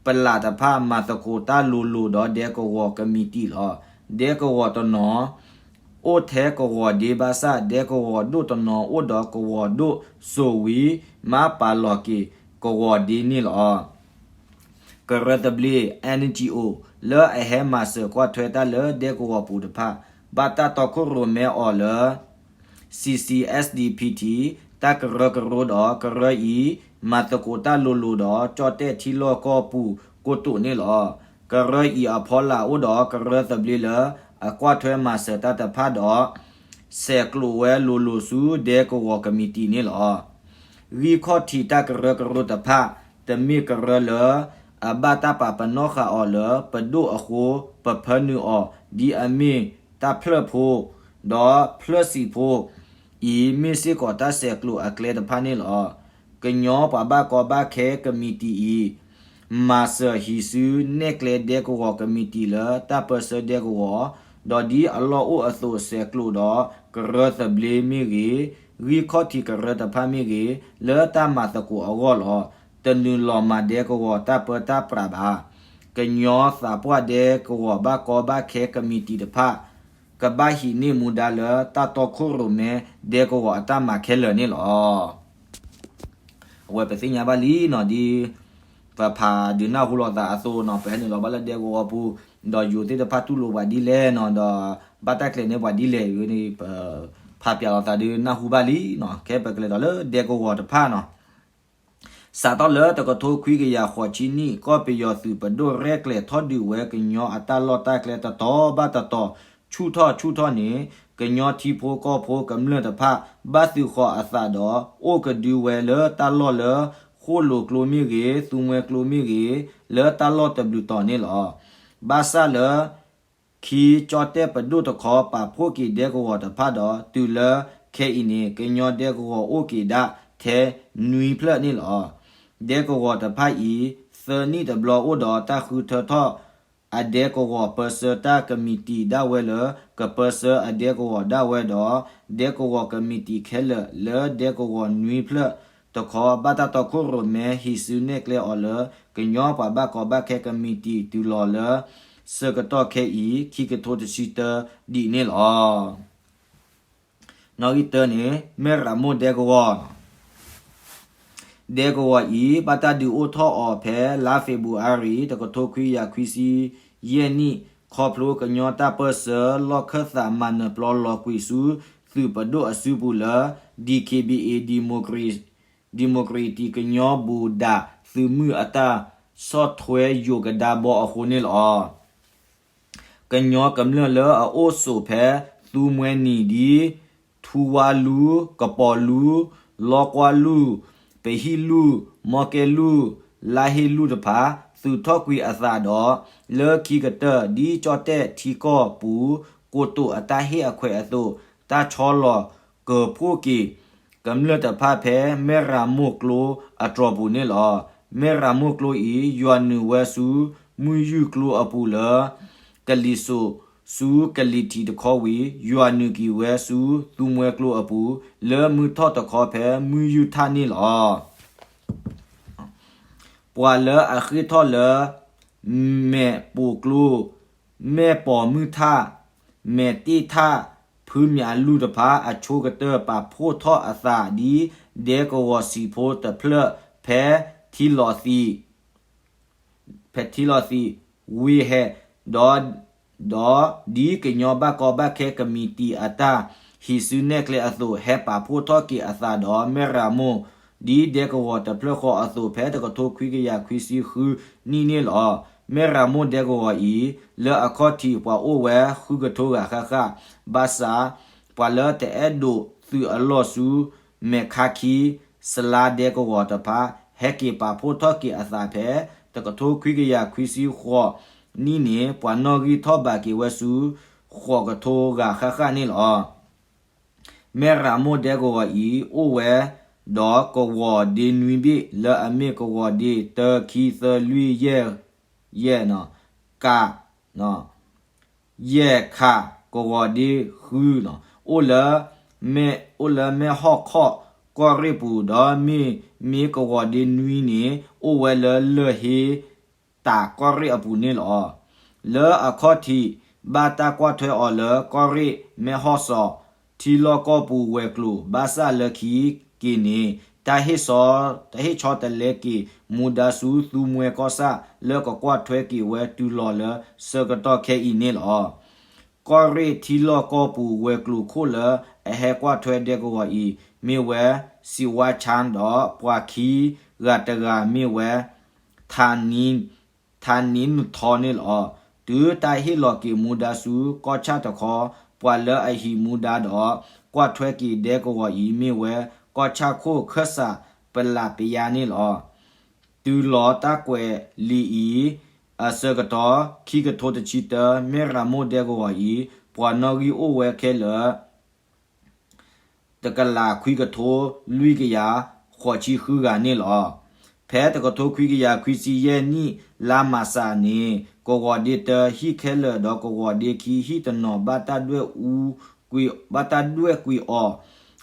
ပလးတဖၣ်မၤသကိးတၢ်လိၤလိၤဒီးဒဲကဝီၤကမံးတံာ်လီၤ. ဒဲကဝီၤတနီၤ အိၣ်ထဲကဝီၤဒ့ဘၣ်ဆၣ် ဒဲကဝီၤဒိၣ်တနီၤအိၣ်ဒီးကဝီၤဒိၣ်စိာ်ဝံၤ မၤပာ်လီၤက့ၤကဝီၤဒ့န့ၣ်လီၤ. ကရၢသဘျ့ N G O လၢအဟဲမၤစၢၤကွၢ်ထွဲတၢ်လၢဒဲကဝီၤပူၤတဖၣ် ဘၣ်တၢ်တီခိၣ်ရိၣ်မဲအီၤလၢ C C S D P T တၢ်ကရၢကရိဒီးကရၢအံၤ မၤသကိးတၢ်လိၤလိၤဒီး ကၠီၣ်တဲၣ်ထံလီၢ်ကီၢ်ပူၤကိတိာ်န့ၣ်လီၤ. ကရၢအံၤအဖီလာ်အိၣ်ဒီးကရၢသဘျ့လၢ အကွၢ်ထွဲမၤစၢၤတၢ်တဖၣ်ဒီး ဆဲးကျိးဝဲလိၤလိၤဆူဒဲကဝီၤကမံးတံာ်န့ၣ်လီၤ. ဂံၢ်ခီၣ်ထံးတၢ်ကရၢကရိတဖၣ် တမ့ၢ်ကရၢလၢ အဘၣ်တၢ်ပာ်ပနီၣ်ဃာ်အီၤလၢ ပဒိၣ်အဃိ ပဖၢနုာ်အီၤ ဒ်အမ့ၢ်တၢ်ဖျၢၣ်ဖိ ဒီးဖျၢၣ်စံာ်ဖိအံၤ မ့ၢ်စ့ၢ်ကီးတၢ်ဆဲးကျိးအကျဲတဖၣ်န့ၣ်လီၤ. ကညီပှၤဘၣ်ကီဘၣ်ခဲကမံးတံာ်အံၤ မၤစၢၤဟံးစုနဲၣ်ကျဲဒဲကဝီၤကမံးတံာ်လၢတၢ်ပၢဆှၢဒဲကဝီၤ, ဒီးဒ်အလီၢ်အိၣ်အသိးဆဲးကျိးဒီး ကရၢသဘျ့မ့ၢ်ဂ့ၤ, ဂံၢ်ခီၣ်ထံးကရၢတဖၣ်မ့ၢ်ဂ့ၤ, လၢတၢ်မၤသကိးအဂီၢ်လီၤ. တနုာ်လီၤမၤဒဲကဝီၤတၢ်ပၢတၢ်ပြးဘၣ်. ကညီသးပှၢ်ဒဲကဝီၤဘၣ်ကီဘၣ်ခဲကမံးတံာ်တဖၣ် ကဘၣ်ဟံးန့ၢ်မူဒါလၢတၢ်တီခိၣ်ရိၣ်မဲဒဲကဝီၤအတၢ်မၤခဲလၢာ်န့ၣ်လီၤ. အဝဲပသ့ၣ်ညါဘၣ်လံနီၤ ဒ်ပဖးဒုးနၢ်ဟူလိာ်သးအသိးနီၤ ပဟဲနုာ်လီၤဘၣ်လၢဒဲကဝီၤပူၤ, ဒီးယိၤသ့ၣ်တဖၣ်တူၢ်လိာ်ပှၤဒ်လဲၣ်နီၤ ဒီးဘၣ်တၢ်ကျဲၤန့ၢ်ပှၤဒ်လဲၣ်န့ၣ် ပဖးပၠးလိာ်သးဒုးနၢ်ဟူဘၣ်လံနီၤ ခဲပကလဲၤဒီးလၢဒဲကဝီၤတဖၣ်နီၤ စးထီၣ်လၢတကထိခွံကယၤဃိးဆံနံၣ် ကီၢ်ပယီၤသုးပဒိၣ်ရဲၣ်ကျဲၤထီၣ်ဒုးဝဲကညီအတၢ်လီၢ်တၢ်ကျဲတတီၤဘၣ်တတီၤ ဆူၣ်ထီၣ်ဆူၣ်ထီၣ်န့ၣ် ကညီထံဖိကီၢ်ဖိကမျၢၢ်တဖၣ် ဘၣ်သုးဃီၤအသးဒီး အိၣ်ကဒုဝဲလၢတၢ်လီၢ်လၢ ဃိၣ်လိာ်ကျိမ့ၢ်ဂ့ၤ, သူမွဲကျိမ့ၢ်ဂ့ၤ, လၢတၢ်လီၢ်တဘျုးတီၤန့ၣ်လီၤ. ဘၣ်ဆၣ်လၢ ခံကၠီၣ်တဲၣ်ပဒိၣ်တခီ ပာ်ဖှိၣ်က့ၤဒဲကဝီၤတဖၣ်ဒီး တုၤလၢခဲအံၤန့ၣ် ကညီဒဲကဝီၤအိၣ်က့ၤဒၣ်ထဲနွံဖျၢၣ်န့ၣ်လီၤ. ဒဲကဝီၤတဖၣ်အံၤ သၢနံၣ်တဘျီအိၣ်ဒီးတၢ်ဃုထၢထီၣ် အဒဲကဝီၤပၢဆှၢတၢ်ကမံးတံာ်ဒၣ်ဝဲလၢ ကပၢဆှၢအဒဲကဝီၤဒၣ်ဝဲဒီး ဒဲကဝီၤကမံးတံာ်ခဲလၢာ်လၢဒဲကဝီၤနွံဖျၢၣ်တခီ ဘၣ်တၢ်တီခိၣ်ရိၣ်မဲဟံးစုနဲၣ်ကျဲအီၤလၢ ကညီပှၤဘၣ်ကီဘၣ်ခဲကမံးတံာ်တုၤလီၤလၢ ဆၢကတီၢ်ခဲအံၤ ခံကထိတဆံတၢဒံးန့ၣ်လီၤ. နီၣ်ဂံၢ်တၢန့ၣ် မဲၢ်ရမိၢ်ဒဲကဝီၤ ဒဲကဝီၤအံၤ ဘၣ်တၢ်ဒုးအိၣ်ထီၣ်အီၤဖဲလါဖ့ၤဘြူၤအါရံၤ တကထိခွံကယၤခွံဆံယဲၢ်နံၣ် ခီဖျိကညီတၢ်ပၢၢ်ဆၢလီၢ်ခၢၣ်သးမၤနၢၤပျီလီၤကွံာ်ဆူ သုးပဒိၣ်အစုပူၤလၢ DKBA Democratic ကညီဘူးဒးသုးမုၢ်အတၢ်ဆီၣ်ထွဲယိၤကဒါဘီအဃိန့ၣ်လီၤ. ကညီကမျၢၢ်လၢအအိၣ်ဆိးဖဲ သူမွဲနံၤဒ် ထူဝါလူၢ်, ကပီၤလူၢ်, လီကွၢ်လူၢ်, ပဟံၣ်လူၢ်, မီကဲလူၢ်, လါဟ့လူၢ်တဖၣ် သုးထီၣ်ကွံာ်အသးဒီး လၢခံကတၢၢ် ဒ်ကၠီၣ်တဲၣ်ထံကီၢ်ပူၤ ကိတိာ်အတၢ်ဟ့ၣ်အခွဲးအသိး တၢ်ဆီလီၤကၢၤဖှိၣ်က့ၤ ကမျၢၢ်တဖၣ်ဖဲ မဲၢ်ရမိၢ်ကျိအတြီၤပူၤန့ၣ်လီၤ. မဲၢ်ရမိၢ်ကျိအံၤ ယွၤနုာ်ဝဲဆူ မုၢ်ယုၢ်ကျိအပူၤလၢ ကလံၤစိးဆူကလံၤထံးတခီဝံၤ ယွၤနုာ်က့ၤဝဲဆူ သူမွဲကျိအပူၤ လၢမုၢ်ထီၣ်တခီဖဲမုၢ်ယုၢ်ထၣ်န့ၣ်လီၤ. ပှၤလၢအဃ့ၢ်ထီၣ်လၢ မဲာ်ပိာ်ကျိ, မဲာ်ပိာ်မုၢ်ထၣ်, မဲာ်တ့ၢ်ထၣ်, ဖုမၠးလူၢ်တဖၣ် အဆိကတၢၢ် ပာ်ဖှိၣ်ထီၣ်အသးဒ် ဒဲကဝီၤစံာ်ဖိတဖျၢၣ် ဖဲထံလီၤသံး ဖဲထံလီၤသံးဝ့ၢ်ဟဲ ဒီး ဒီးဒ်ကညီဘၣ်ကီဘၣ်ခဲကမံးတံာ်အတၢ်ဟံးစုနဲၣ်ကျဲအသိး ဟဲပာ်ဖှိၣ်ထီၣ်က့ၤအသးဒီး မဲၢ်ရမိၢ် ဒ်ဒဲကဝီၤတဖျၢၣ်ဃီအသိး ဖဲတကထိခွံကယၤခွံဆံဃုနံၣ်န့ၣ်လီၤ. မဲၢ်ရမိၢ်ဒဲကဝီၤအံၤ လၢအခီၣ်ထံးပှၤအိၣ်ဝဲဃုကထိဂၤဃၣ်ဃၣ် ဘၣ်ဆၣ် ပှၤလၢတအဲၣ်ဒိးသုးအလီၢ်ဆူ မဲာ်ခါခံ စလါဒဲကဝီၤတဖၣ် ဟဲက့ၤပာ်ဖှိၣ်ထီၣ်က့ၤအသးဖဲ တကထိခွံကယၤခွံဆံဃိးနံၣ်န့ၣ် ပှၤနီၣ်ဂံၢ်ထီၣ်ဘးက့ၤဝဲဆူ ဃိးကထိဂၤဃၣ်ဃၣ်န့ၣ်လီၤ. မဲၢ်ရမိၢ်ဒဲကဝီၤအံၤ အိၣ်ဝဲဒီးကဝီၤဒ့နွံဘ့ၣ် လၢအမ့ၢ်ကဝီၤဒ့ တၢ ခံ သၢ လွံၢ် ယဲၢ် ယဲၢ် က ယဲၢ်ခး ကဝီၤဒ့ဃု အိၣ်လၢ အိၣ်လၢမဲၢ်ဟီၣ်ခီၣ်ကီၢ်ရ့ၣ်ပူၤ ဒီးမ့မ့ၢ်ကဝီၤဒ့နွံန့ၣ် အိၣ်ဝဲလၢလၢၢ်ဟ့တးကီၢ်ရ့ၣ်အပူၤန့ၣ်လီၤ. လၢအခီၣ်ထံး ဘၣ်တၢ်ကွၢ်ထွဲအီၤလၢ ကီၢ်ရ့ၣ် မဲၢ်ဟီၣ်စီၤ ထံလီၢ်ကီၢ်ပူၤဝဲၤကျိၤ ဘၣ်ဆၣ်လၢခံက့ၤန့ၣ် တၢ်ဟ့ၣ်ဆီ တၢ်ဟ့ၣ်ဆီတလဲက့ၤ မူဒါဆူသူမွဲကီၢ်ဆၣ် လၢကကွၢ်ထွဲက့ၤဝဲတုၤလီၤလၢဆၢကတီၢ်ခဲအံၤန့ၣ်လီၤ. ကီၢ်ရ့ၣ်ထံလီၢ်ကီၢ်ပူၤဝဲၤကျိၤခိၣ်လၢအဟဲကွၢ်ထွဲဒဲကဝီၤအံၤ မ့ၢ်ဝဲ စံးဝါဆၣ် ဒီးပှၤခံ ဂၤတဂၤမ့ၢ်ဝဲ ထါနံ ထါနံနထီန့ၣ်လီၤ. တုၤတၢ်ဟ့ၣ်လီၤက့ၤမူဒါဆူကီၢ်ဆၣ်တခီ, ပှၤလၢအဟံးမူဒါဒီး ကွၢ်ထွဲက့ၤဒဲကဝီၤအံၤ မ့ၢ်ဝဲကီၢ်ဆၣ်ခိၣ်ခၢၣ်စးပလးပယါန့ၣ်လီၤ. တုၤလီၤတၢ်ကွဲးလံာ်အံၤ အဆၢကတီၢ် ခံကထိတဆံတၢ မ့ၢ်ရမိၢ်ဒဲကဝီၤအံၤ ပှၤနီၣ်ဂံၢ်အိၣ်ဝဲခဲလၢာ် တကလးခွံကထိလွံၢ်ကယၤ ဃိးဆံဃုဂၤန့ၣ်လီၤ. ဖဲတကထိခွံကယၤခွံဆံယဲၢ်နံၣ် လါမးစးန့ၣ် ကဝီၤဒ့တၢဟံၣ်ခဲလၢာ်ဒီးကဝီၤဒ့ခံဟံၣ်တနီၤ ဘၣ်တၢ်ဒွဲၣ်အူကွံာ် ဘၣ်တၢ်ဒွဲၣ်ကွံာ်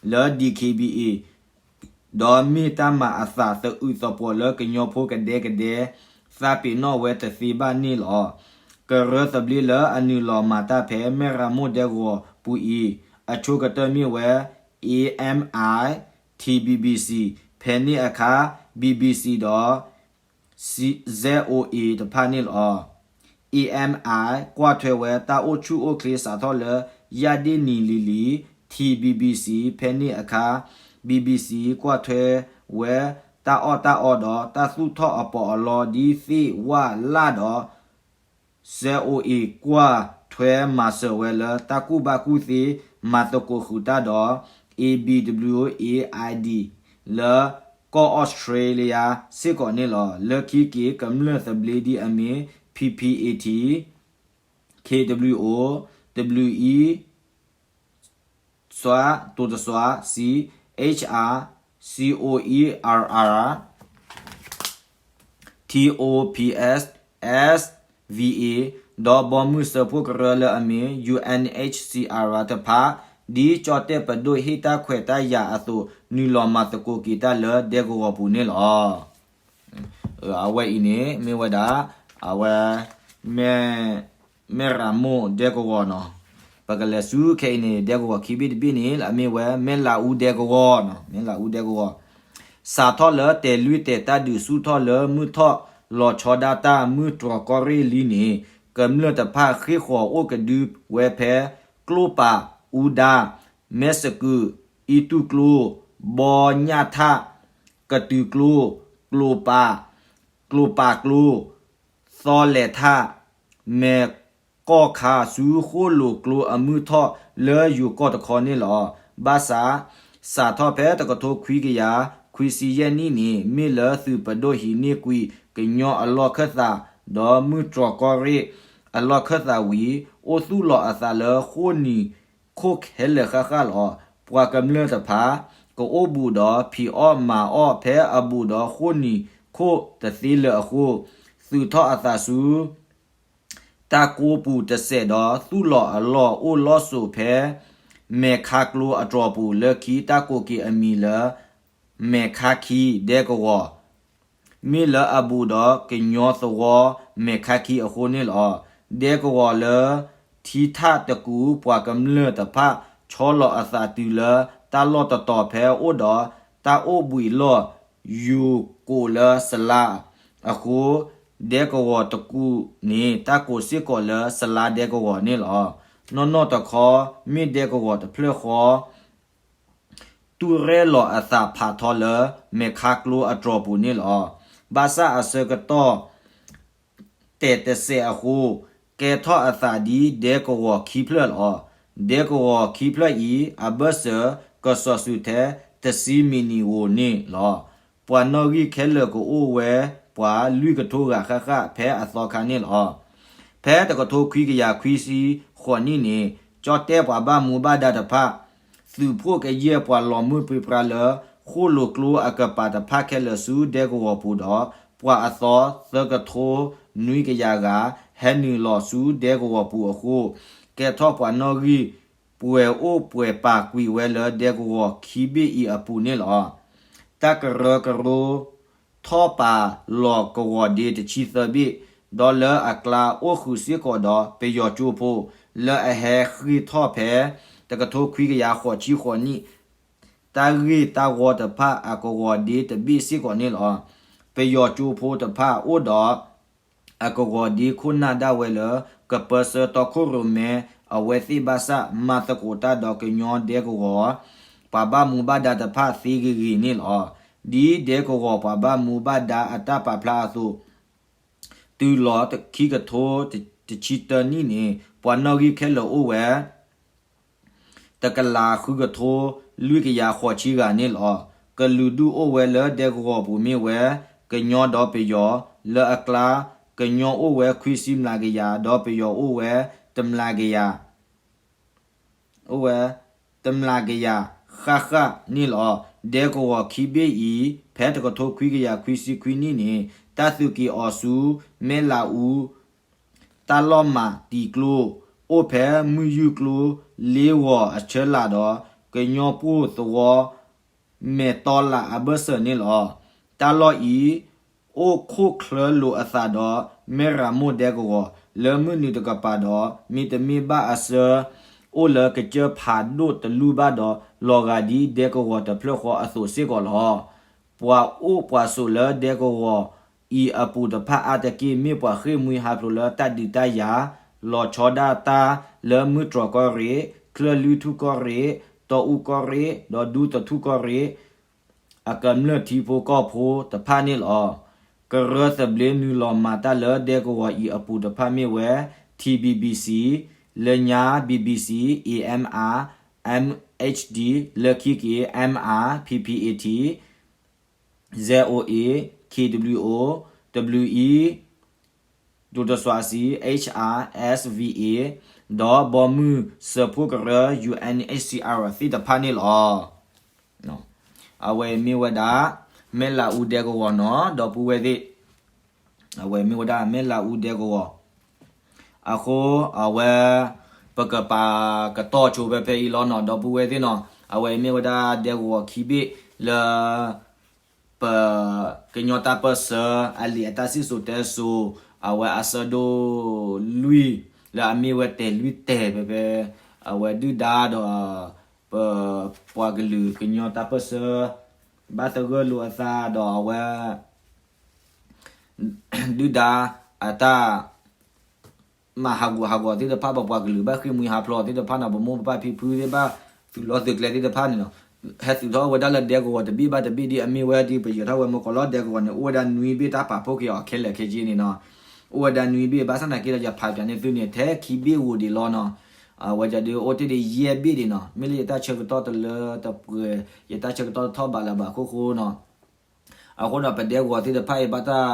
အီၤလၢ DKBA ဒီးမ့ၢ်တၢ်မၤအသးသအုးသပှီၤလၢကညီဖိကဒဲကဒဲ သးပ့ၤနီၣ်ဝဲတသ့ဘၣ်န့ၣ်လီၤ. ကရၢသဘျ့လၢအနုာ်လီၤမၤတၢ်ဖဲ မ့ၢ်ရမိၢ်ဒဲကဝီၤပူၤအံၤ အဆိကတၢၢ်မ့ၢ်ဝဲ A M I T B B C ဖဲန့ၣ်အခါ B B C ဒီး Z O A တဖၣ်န့ၣ်လီၤ. A M I ကွၢ်ထွဲဝဲတၢ်အိၣ်ဆူၣ်အိၣ်ချ့စးထီၣ်လၢ ယၣ်ဒ့ၣ်နံၤလံၤလံၤ T B B C ဖဲန့ၣ်အခါ B B C ကွၢ်ထွဲဝဲတၢ်အီၣ်တၢ်အီဒီး တၢ်သူၣ်ထီၣ်အပီးအလီဒ်သ့ၣ်ဝၣ်လၣ်ဒီး Z O A ကွၢ်ထွဲမၤစၢၤဝဲလၢတၢ်ကူၣ်ဘၣ်ကူၣ်သ့ မၤသကိးဃုာ်တၢ်ဒီး A B W A I D လၢကီၢ်အီစထြ့လယါစ့ၢ်ကီးန့ၣ်လီၤ. လၢခံက့ၤကမျၢၢ်သဘျ့ဒ်အမ့ၢ် P P A T, K W O, W E, စွါ, တိၤတစွါ, C H R, C O E R R, T O P S, S V A ဒီးဘီမုၢ်စၢဖှိၣ်ကရၢလၢအမ့ၢ် U N H C R တဖၣ် ဒ်ကၠီၣ်တဲၣ်ပဒိၣ်ဟ့ၣ်တၢ်ခွဲးတၢ်ယာ်အသိး နုာ်လီၤမၤသကိးက့ၤတၢ်လၢဒဲကဝီၤပူၤန့ၣ်လီၤ. အဝဲအံၤန့ၣ် မ့ၢ်ဝဲဒၣ် အဝဲ မ့ၢ် မ့ၢ်ရမိၢ်ဒဲကဝီၤနီၤ. ပကလဲၤဆူခဲအံၤန့ၣ် ဒဲကဝီၤခံဘ့ၣ်တဘ့ၣ်န့ၣ် အမ့ၢ်ဝဲ မ့ၢ်လးအူဒဲကဝီၤနီၤ, မ့ၢ်လးအူဒဲကဝီၤ. စးထီၣ်လၢတဲာ်လွံၢ်တဲာ်တၢ်ဒုးဆူၣ်ထီၣ်လၢမုၢ်ထီၣ်လီၤဆီဒၣ်တၢ် မုၢ်တြီၤကီၢ်ရ့ၣ်လံန့ၣ် ကမျၢၢ်တဖၣ်ဃ့ၢ်ဃီၤအိၣ်ကဒုဝဲဖဲ ကျိၣ်ပာ်အူဒါ, မဲၢ်စကုး, အံၣ်တူၣ်ကျိ, ဘီညၣ်ထၣ်, ကတုၤကျိ, ကျိၤပာ်, ကျိၤပာ်ကျိ, သီလဲၤထၣ်, မဲၢ်ကီၢ်ခါ ဆူဃိၣ်လိာ်ကျိအမုၢ်ထီၣ်လၢယိၤကီၢ်တခီန့ၣ်လီၤ. ဘၣ်ဆၣ် စးထီၣ်ဖဲတကထိခွံကယၤခွံဆံယဲၢ်နံၣ်န့ၣ် မ့ၢ်လၢသုးပဒိၣ်ဟံးန့ၢ်ကွံာ်ကညီအလီၢ်ခၢၣ်သး ဒီးမုၢ်တြီၤကီၢ်ရ့ၣ်အလီၢ်ခၢၣ်သးဝံၤ အိၣ်သူၣ်လီၤအသးလၢဃိၣ်နံၤခိၣ်ခဲလၢာ်ဃၣ်ဃၣ်လီၤ. ပှၤကမျၢၢ်တဖၣ် ကအိၣ်ဘူးဒီးဖံးအီၣ်မၤအီၣ်ဖဲအဘူးဒီးဃိၣ်နံၤခိၣ်တသ့လၢၤအဃိ သုးထီၣ်အသးဆူ တၢ်ကိးပူၤတစဲးဒီး သူၣ်လီၤအလီၢ်အိၣ်လီၢ်စိၤဖဲ မဲၢ်ခါကျိအတြီၤပူၤ လၢခံတၢ်ကိးက့ၤအမံၤလၢ မဲၢ်ခါခံဒဲကဝီၤ မ့ၢ်လၢအဘူးဒီးကညီသဝီ မဲၢ်ခါခံအဃိန့ၣ်လီၤ. ဒဲကဝီၤလၢ ထံထၣ်တကူး ပှၤကမျၢၢ်တဖၣ် ဆီလီၤအသးတုၤလၢတၢ်လီၢ်တတီၤဖဲအိၣ်ဒီးတၢ်အိၣ်ဘှံးလီၢ် ယူၤကိးလၢစလါအဃိ ဒဲကဝီၤတကူးန့ၣ် တၢ်ကိးစ့ၢ်ကီးလၢစလါဒဲကဝီၤန့ၣ်လီၤ. နီၢ်နီၢ်တခီ မ့ၢ်ဒဲကဝီၤတဖျၢၣ်ဃီ တူၢ်ရဲၣ်လီၤအသးဖးထီလၢ မဲၢ်ခါကျိအတြီၤပူၤန့ၣ်လီၤ. ဘၣ်ဆၣ်အဆၢကတီၢ် တဲာ်တစဲးအဃိ ကဲထီၣ်အသးဒ်ဒဲကဝီၤခံဖျၢၣ်လီၤ. ဒဲကဝီၤခံဖျၢၣ်အံၤ အဘၢၣ်စၢၤကစီၤစုၤထဲ တဆံမံးနံးဧိၤန့ၣ်လီၤ. ပှၤနီၣ်ဂံၢ်ခဲလၢာ်ကအိၣ်ဝဲပှၤလွံၢ်ကထိဂၤဃၣ်ဃၣ်ဖဲအသီခါန့ၣ်လီၤ. ဖဲတကထိခွံကယၤခွံဆံဃိးနံၣ်န့ၣ် ကၠီၣ်တဲၣ်ပှၤဘၣ်မူဘၣ်ဒါတဖၣ် သုးဖှိၣ်ကယဲၢ်ပှၤလီၤမုၢ်ပြံပြါလၢ ဃိၣ်လိာ်ကျိအကပၤတဖၣ်ခဲလၢာ်ဆူဒဲကဝီၤပူၤဒီး ပှၤအသီသၢကထိနွံကယၤဂၤ ဟဲနုာ်လီၤဆူဒဲကဝီၤပူၤအဃိ ကဲထီၣ်ပှၤနီၣ်ဂံၢ် ပှဲၤအိၣ်ပှဲၤပာ်ကွံာ်ဝဲလၢဒဲကဝီၤခံဘ့ၣ်အံၤအပူၤန့ၣ်လီၤ. တၢ်ကရၢကရိ ထီၣ်ပာ်လီၤကဝီၤဒ့တဆံသၢဘ့ၣ်, ဒီးလၢအကျါအိၣ်ဃုာ်စ့ၢ်ကီးဒီးပယီၤကၠိဖိ လၢအဟဲဃ့ၢ်ထီၣ်ဖဲ တကထိခွံကယၤဃိးဆံဃိးနံၣ် တၢ်ဂ့ၢ်တၢ်ဝီတဖၣ်အကဝီၤဒ့တဘ့ၣ်စ့ၢ်ကီးန့ၣ်လီၤ. ပယီၤကၠိဖိတဖၣ်အိၣ်ဒီး အကဝီၤဒ့ခိၣ်နၢ်ဒၣ်ဝဲလၢ ကပၢဆှၢတီခိၣ်ရိၣ်မဲ အဝဲသ့ၣ်ဘၣ်ဆၣ် မၤသကိးတၢ်ဒီးကညီဒဲကဝီၤ ပှၤဘၣ်မူဘၣ်ဒါတဖၣ်သ့ဂ့ၤဂ့ၤန့ၣ်လီၤ. ဒ်ဒဲကဝီၤပှၤဘၣ်မူဘၣ်ဒါအတၢ်ပာ်ဖျါအသိး, တုၤလီၤခံကထိတဆံတၢနံၣ်န့ၣ် ပှၤနီၣ်ဂံၢ်ခဲလၢာ်အိၣ်ဝဲ တကလးဃုကထိလွံၢ်ကယၤဃိးဆံဂၤန့ၣ်လီၤ. ကလုာ်ဒူၣ်အိၣ်ဝဲလၢဒဲကဝီၤပူၤမ့ၢ်ဝဲ ကညီဒီးပယီၤ, လၢအကျါ ကညီအိၣ်ဝဲခွံဆံမျးကယၤ ဒီးပယီၤအိၣ်ဝဲတမျးကယၤ အိၣ်ဝဲတမျးကယၤဃၣ်ဃၣ်န့ၣ်လီၤ. ဒဲကဝီၤခံဘ့ၣ်အံၤ ဖဲတကထိခွံကယၤခွံဆံခွံနံၣ်န့ၣ် တၢ်သုးက့ၤအီၤဆူ မဲၢ်လးအူ တၢ်လီၢ်မၤတံၤကျိ အိၣ်ဖဲမုၢ်ယုၢ်ကျိ လ့ဂီၤအဆၢလၢ်ဒီး ကညီပိၢ်သဝီ မဲာ်တီလးအဘၢၣ်စၢၤန့ၣ်လီၤ. တၢ်လီၢ်အံၤ အိၣ်ခိၣ်ချၢလိာ်အသးဒီး မဲၢ်ရမိၢ်ဒဲကဝီၤ လၢမုၢ်နုာ်တကပၤဒီး မ့တမ့ၢ်ဘၣ်အဆၢ အိၣ်လၢကစၢၢ်ဖးဒိၣ်တလူၢ်ဘၣ်ဒီး လီၤဂာ်ဒ်ဒဲကဝီၤတဖျၢၣ်ဃီအသိးစ့ၢ်ကီးလီၤ. ပှၤအိၣ်ပှၤဆိးလၢဒဲကဝီၤအံၤအပူၤတဖၣ်အါတက့ၢ် မ့ၢ်ပှၤဃ့ၢ်မှံဟးဖျိးလၢတၢ်ဒုးတၢ်ယၤ လီၤဆီဒၣ်တၢ်လၢမုၢ်တြီၤကီၢ်ရ့ၣ် ချၢၣ်လွံၢ်ထူၣ်ကီၢ်ရ့ၣ် တီအူကီၢ်ရ့ၣ် ဒီးဒူသထူၣ်ကီၢ်ရ့ၣ် အကမျၢၢ်ထံဖိကီၢ်ဖိတဖၣ်န့ၣ်လီၤ. ကရၢသဘျ့နုာ်လီၤမၤတၢ်လၢဒဲကဝီၤအံၤအပူၤတဖၣ်မ့ၢ်ဝဲ T B B C လၢညါ B B C, A M R, M H D လၢခံက့ၤ M R, P P A T, Z O A, K W O, W E, ဒူတစွးစံ H R S V A ဒီးဘီမုၢ်စၢဖှိၣ်ကရၢ U N H C R သ့ၣ်တဖၣ်န့ၣ်လီၤ. အဝဲမ့ၢ်ဝဲဒၣ် မဲၢ်လးအူဒဲကဝီၤနီၤ ဒီပုၢ်ဝဲၢ်သ့ၣ်, အဝဲမ့ၢ်ဝဲဒၣ်မဲၢ်လးအူဒဲကဝီၤ အဃိ အဝဲ ပကပာ်ကတီၢ်ဆိဖဲဖဲအံၤလီၤနီၤ ဒီပုၢ်ဝဲၢ်သ့ၣ်နီၤ, အဝဲမ့ၢ်ဝဲဒၣ်ဒဲကဝီၤခံဘ့ၣ်လၢ ပ ကညီတၢ်ပၢၢ်ဆၢ အလံာ်အတၢ်စံၣ်စိၤတဲစိၤ အဝဲအဆၢဒိၣ်လွံၢ် လၢအမ့ၢ်ဝဲတဲာ်လွံၢ်တဲာ်ဖဲဖဲ အဝဲဒုၣ်ဒါဒီး ပ ပှၤကလုာ်ကညီတၢ်ပၢၢ်ဆၢ ဘၣ်သဂၢၢ်လိာ်အသးဒီးအဝဲ ဒုၣ်ဒါအတၢ် မၤဟးဂူာ်ဟးဂီၤသ့ၣ်တဖၣ် ပပှၤကလုာ်ဘၣ်ဃ့ၢ်မှံဟးဖျိးသ့ၣ်တဖၣ်နီၤ ပမိၢ်ပပၢ်ဖံဖုသ့ၣ်ဘၣ်သုးလီၢ်သုးကျဲသ့ၣ်တဖၣ်န့ၣ်နီၤ, ဟဲသုးထီၣ်ဝဲဒၣ်လၢဒဲကဝီၤတဘ့ၣ်ဘၣ်တဘ့ၣ် ဒ်အမ့ၢ်ဝဲဒ်ပယီၤထီၣ်ဝဲမုၢ်ကီၤလီၤ ဒဲကဝီၤန့ၣ် အိၣ်ဝဲဒၣ်နွံဘ့ၣ်တၢ်ပာ်ဖှိၣ်က့ၤအီၤခဲလၢာ်ခဲဆ့န့ၣ်နီၤ, အိၣ်ဝဲဒၣ်နွံဘ့ၣ် ဘၣ်ဆၣ်သနာ်က့ဒီး ယဖးပၠးန့ၢ်သုန့ၣ် ထဲခံဘ့ၣ်ဧိၤဒံးလီၤနီၤ, အဝဲဒၣ်ဒုးအိၣ်တ့ၢ်ဒံးယဲၢ်ဘ့ၣ်ဒံးနီၤ, မ့ၢ်လၢယတၢ်ဆၢကတီၢ်တလၢတပှဲၤ ယတၢ်ဆၢကတီၢ်တထီၣ်ဘးလၢၤဘၣ်အခိၣ်ဃိနီၤ အဃိဒီးပဒဲကဝီၤသ့ၣ်တဖၣ်အံၤဘၣ်တၢ်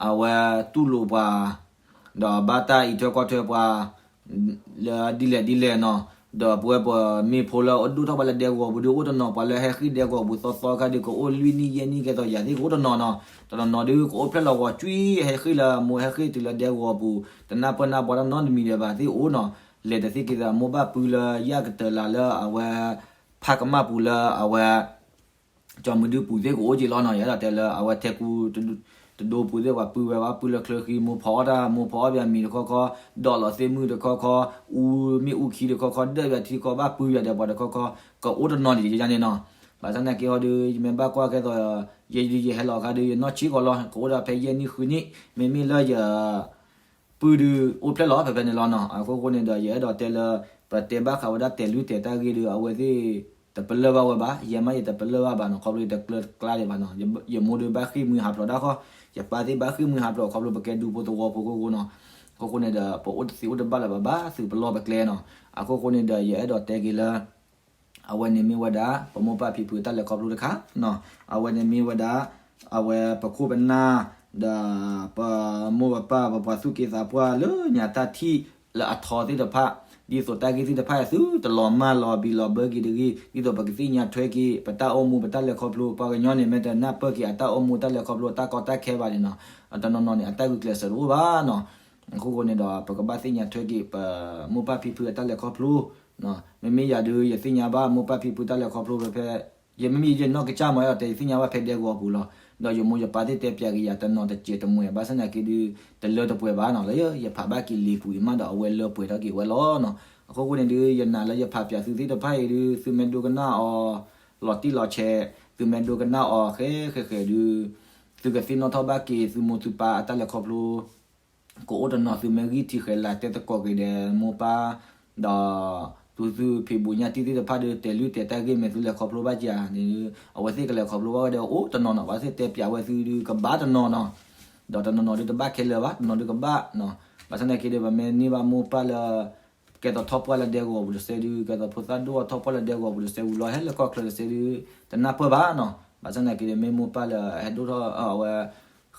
အဝဲတူၢ်လိာ်ပှၤ ဒီးဘၣ်တၢ်အံးထွဲကွၢ်ထွဲပှၤ လၢဒ်လဲၣ်ဒ်လဲၣ်နီၤ, ဒီးပဝဲပမ့ၢ်ဖိလၢအဒိၣ်ထီၣ်ဘၣ်လၢဒဲကဝီၤပူၤဒီး အိၣ်တနီၤ ပှၤလၢဟဲဃ့ၢ်ဒဲကဝီၤပူၤသီသီခါဒီး ကအိၣ်လွံၢ်နံၣ်ယဲၢ်နံၣ်ကဲသိးယၤသ့ၣ်ကအိၣ်တနီၤနီၤ, တနီၤနီၤဒုးကအိၣ်ဖျဲၣ်လီၤဝီၤကွံာ် ဟဲဃ့ၢ်လၢအမိၢ်ဟဲဃ့ၢ်တုၤလၢဒဲကဝီၤပူၤ တနၢ်ပၢၢ်နၢ်ဘှီတၢ်နီတမံၤဒံးဘၣ်သ့ၣ်အိၣ်နီၤ, လဲၤတသ့က့ၤသးမိၢ်ဘၣ်ပုၢ်လၢယၣ်ကတၢၢ်လၢ်လၢအဝဲ ဖးကမၣ်ပူၤလၢအဝဲ ကၠီမုၢ်ဒုပူၤသ့ၣ်ကအိၣ်က့ၤလီၤနီၤ, ယအဲၣ်ဒိးတဲလၢအဝဲထဲကူ တဒိပူၤသ့ၣ်ပှၤပုၢ်ဝဲ ဘၣ်ပုၢ်လၢချၢဃံ မိၢ်ဖီအီၣ်တၢ် မိၢ်ဖီအီၣ်ပှၤမံၤတခီခီ, ဒီးလီၤသ့ၣ်မုၢ်တခီခီ, အူမ့ၣ်အူခံတခီခီ, ဒၢးပှၤထံခီ ဘၣ်ပုၢ်ပှၤဒီးပှၤတခီခီ, ကအိၣ်တနီၤဒံးယန့ၣ်နီၤ, ဘၣ်ဆၣ်သနာ်က့ဟီဒီး ယမ့ၢ်ဘၣ်ကွၢ်ကဲသိး ယဲယဟဲလီၤအခါဒီး ယနီၢ်ဆံးကီးလီၤ ကအိၣ်ဒၣ်ဖဲယဲၢ်နံၣ်ဃုနံၣ် မ့မ့ၢ်လၢယ ပုၢ်ဒုးအိၣ်ဖျဲၣ်လီၤဖဲဖဲန့ၣ်လီၤနီၤ, အခိၣ်ဃိန့ၣ်ဒီး ယအဲၣ်ဒိးတဲလၢ ပတဲဘၣ်ဃးဝဲဒၣ်တဲာ်လွံၢ်တဲာ်တၢ်ဂ့ၢ်ဒီး အဝဲသ့ၣ် တပလၢၢ်ဘၣ်ဝဲဘၣ်, ယဲမးယတပလၢၢ်ဘၣ်ဘၣ်နီၤ, ခီဖျိယတကျၢၤတကျါဒံးဘၣ်နီၤ, ယမိၢ်ဒုးဘၣ်ဃ့ၢ်မှံဟးဖျိးဒၣ်ဃီ, ယပၢ်သ့ၣ်ဘၣ်ဃ့ၢ်မှံဟးဖျိး ခီဖျိပကဲဒူဖိသဝီဖိအခိၣ်ဃိနီၤ, အခိၣ်ဃိန့ၣ်ဒီး ပအိၣ်တသ့အိၣ်တဘၣ်လၢၤဘၣ် ဘၣ်သုးပလီၢ်ပကျဲနီၤ, အခိၣ်ဃိန့ၣ်ဒီး ယအဲၣ်ဒိးတဲက့ၤလၢ အဝဲန့ၣ်မ့ၢ်ဝဲဒၣ် ပမိၢ်ပၢ်ဖံဖုတၢ်လဲၤခီဖျိတခါနီၤ, အဝဲန့ၣ်မ့ၢ်ဝဲဒၣ် အဝဲပခိၣ်ပနၢ် ဒီးပမိၢ်ပပၢ် ပပှၤသူၣ်က့သးပှၢ်လၢညါတၢ်ထံၣ်လၢအထီသ့ၣ်တဖၣ်, ဒ်သိးတၢ်ဂ့ၢ်သ့ၣ်တဖၣ်အံၤ သုတလီၤမၢ်လီၤဘံးလီၤဘၢက့ၤတဂ့ၤ, ဒ်သိးပကသ့ၣ်ညါထွဲက့ၤ ပတၢ်အိၣ်မူပတၢ်လဲၤခီဖျိ, ပှၤကညီန့ၣ် မ့ၢ်တနၢ်ပၢၢ်က့ၤအတၢ်အိၣ်မူတၢ်လဲၤခီဖျိ တၢ်ကီတၢ်ခဲဘၣ်န့ၣ်နီၤ, တနီၤနီၤန့ၣ် အတၢ်ဂုာ်ကျဲးစၢးတအိၣ်ဘၣ်နီၤ အခိၣ်ဃိန့ၣ်ဒီး ပကဘၣ်သ့ၣ်ညါထွဲက့ၤ ပမိၢ်ပၢ်ဖံဖုအတၢ်လဲၤခီဖျိ, မ့မ့ၢ်ယၤဒုး ယသ့ၣ်ညါဘၣ်မိၢ်ပၢ်ဖံဖုတၢ်လဲၤခီဖျိဖဲဖဲ, ယမ့မ့ၢ်ယနီၢ်ကစၢ်မး ယအဲၣ်ဒိးတဲယသ့ၣ်ညါဘၣ်ဖဲဒဲကဝီၤပူၤလီၤ, ဒီးယမိၢ်ယပၢ်သ့ၣ်တဲပၠးက့ၤယၤတနီၤတစဲးတမှဲၤ ဘၣ်ဆၣ်သနာ်က့ဒုး တလၢတပှဲၤဘၣ်နီၤ, လၢယဖးဘၣ်က့ၤလံာ်ပူၤအံၤမးဒီး အဝဲလၢပှဲၤထီၣ်က့ၤဝဲလီၤနီၤ, အခိၣ်ဃိန့ၣ်ဒုး ယနာ်လၢယဖးပၠးသုသ့ၣ်တဖၣ်အံၤဒုး သုမ့ၢ်ဒိကနၣ်အီၤ လီၤတံၢ်လီၤဆဲး, သုမ့ၢ်ဒိကနၣ်အီၤဃဲဃဲဃဲဒုး သုကသ့ၣ်နီၣ်ထီၣ်ဘၣ်က့ၤသုမိၢ်သုပၢ်အတၢ်လဲၤခီဖျိ ကအိၣ်တနီၤသုမ့ၢ်ဂံၢ်ထံးဃဲၤလၤတဲသကိးက့ၤဒီးမိၢ်ပၢ်, ဒီး သုသုဖံးဘူးညါတံၢ်သ့ၣ်တဖၣ်ဒီး တဲလုၢ်တဲတၢ်ဂ့ၢ်မ့ၢ်သုလဲၤခီဖျိဘၣ်ကဧါန့ၣ်, အဝဲသ့ၣ်ကလဲၤခီဖျိဘၣ်ဝဲဒီးအိၣ်တနီၤနီၤ, ဘၣ်သ့ၣ်တဲပၠးဝဲသုဒုးကဘၣ်တနီၤနီၤ, ဒီးတနီၤနီၤဒုးတဘၣ်ခဲလၢာ်ဘၣ်, တနီၤဒုးကဘၣ်နီၤ. ဘၣ်ဆၣ်သနာ်က့ဒီး ပမ့ၢ်န့ၢ်ဘၣ်မိၢ်ပၢ်လၢ ကဲသိးထီၣ်ပှၢ်လၢဒဲကဝီၤပူၤတစဲးဒုး, ကဲသိးဖိသၣ်ဒိၣ်ထီၣ်ပှၢ်လၢဒဲကဝီၤပူၤတစဲးဝံၤလီၤ ဟဲလၢကီၢ်ချၢတစဲးဒုး တနၢ်ပၢၢ်ဘၣ်နီၤ. ဘၣ်ဆၣ်သနာ်က့ဒီး မ့ၢ်မိၢ်ပၢ်လၢဟဲဒိၣ်ထီၣ်အဝဲ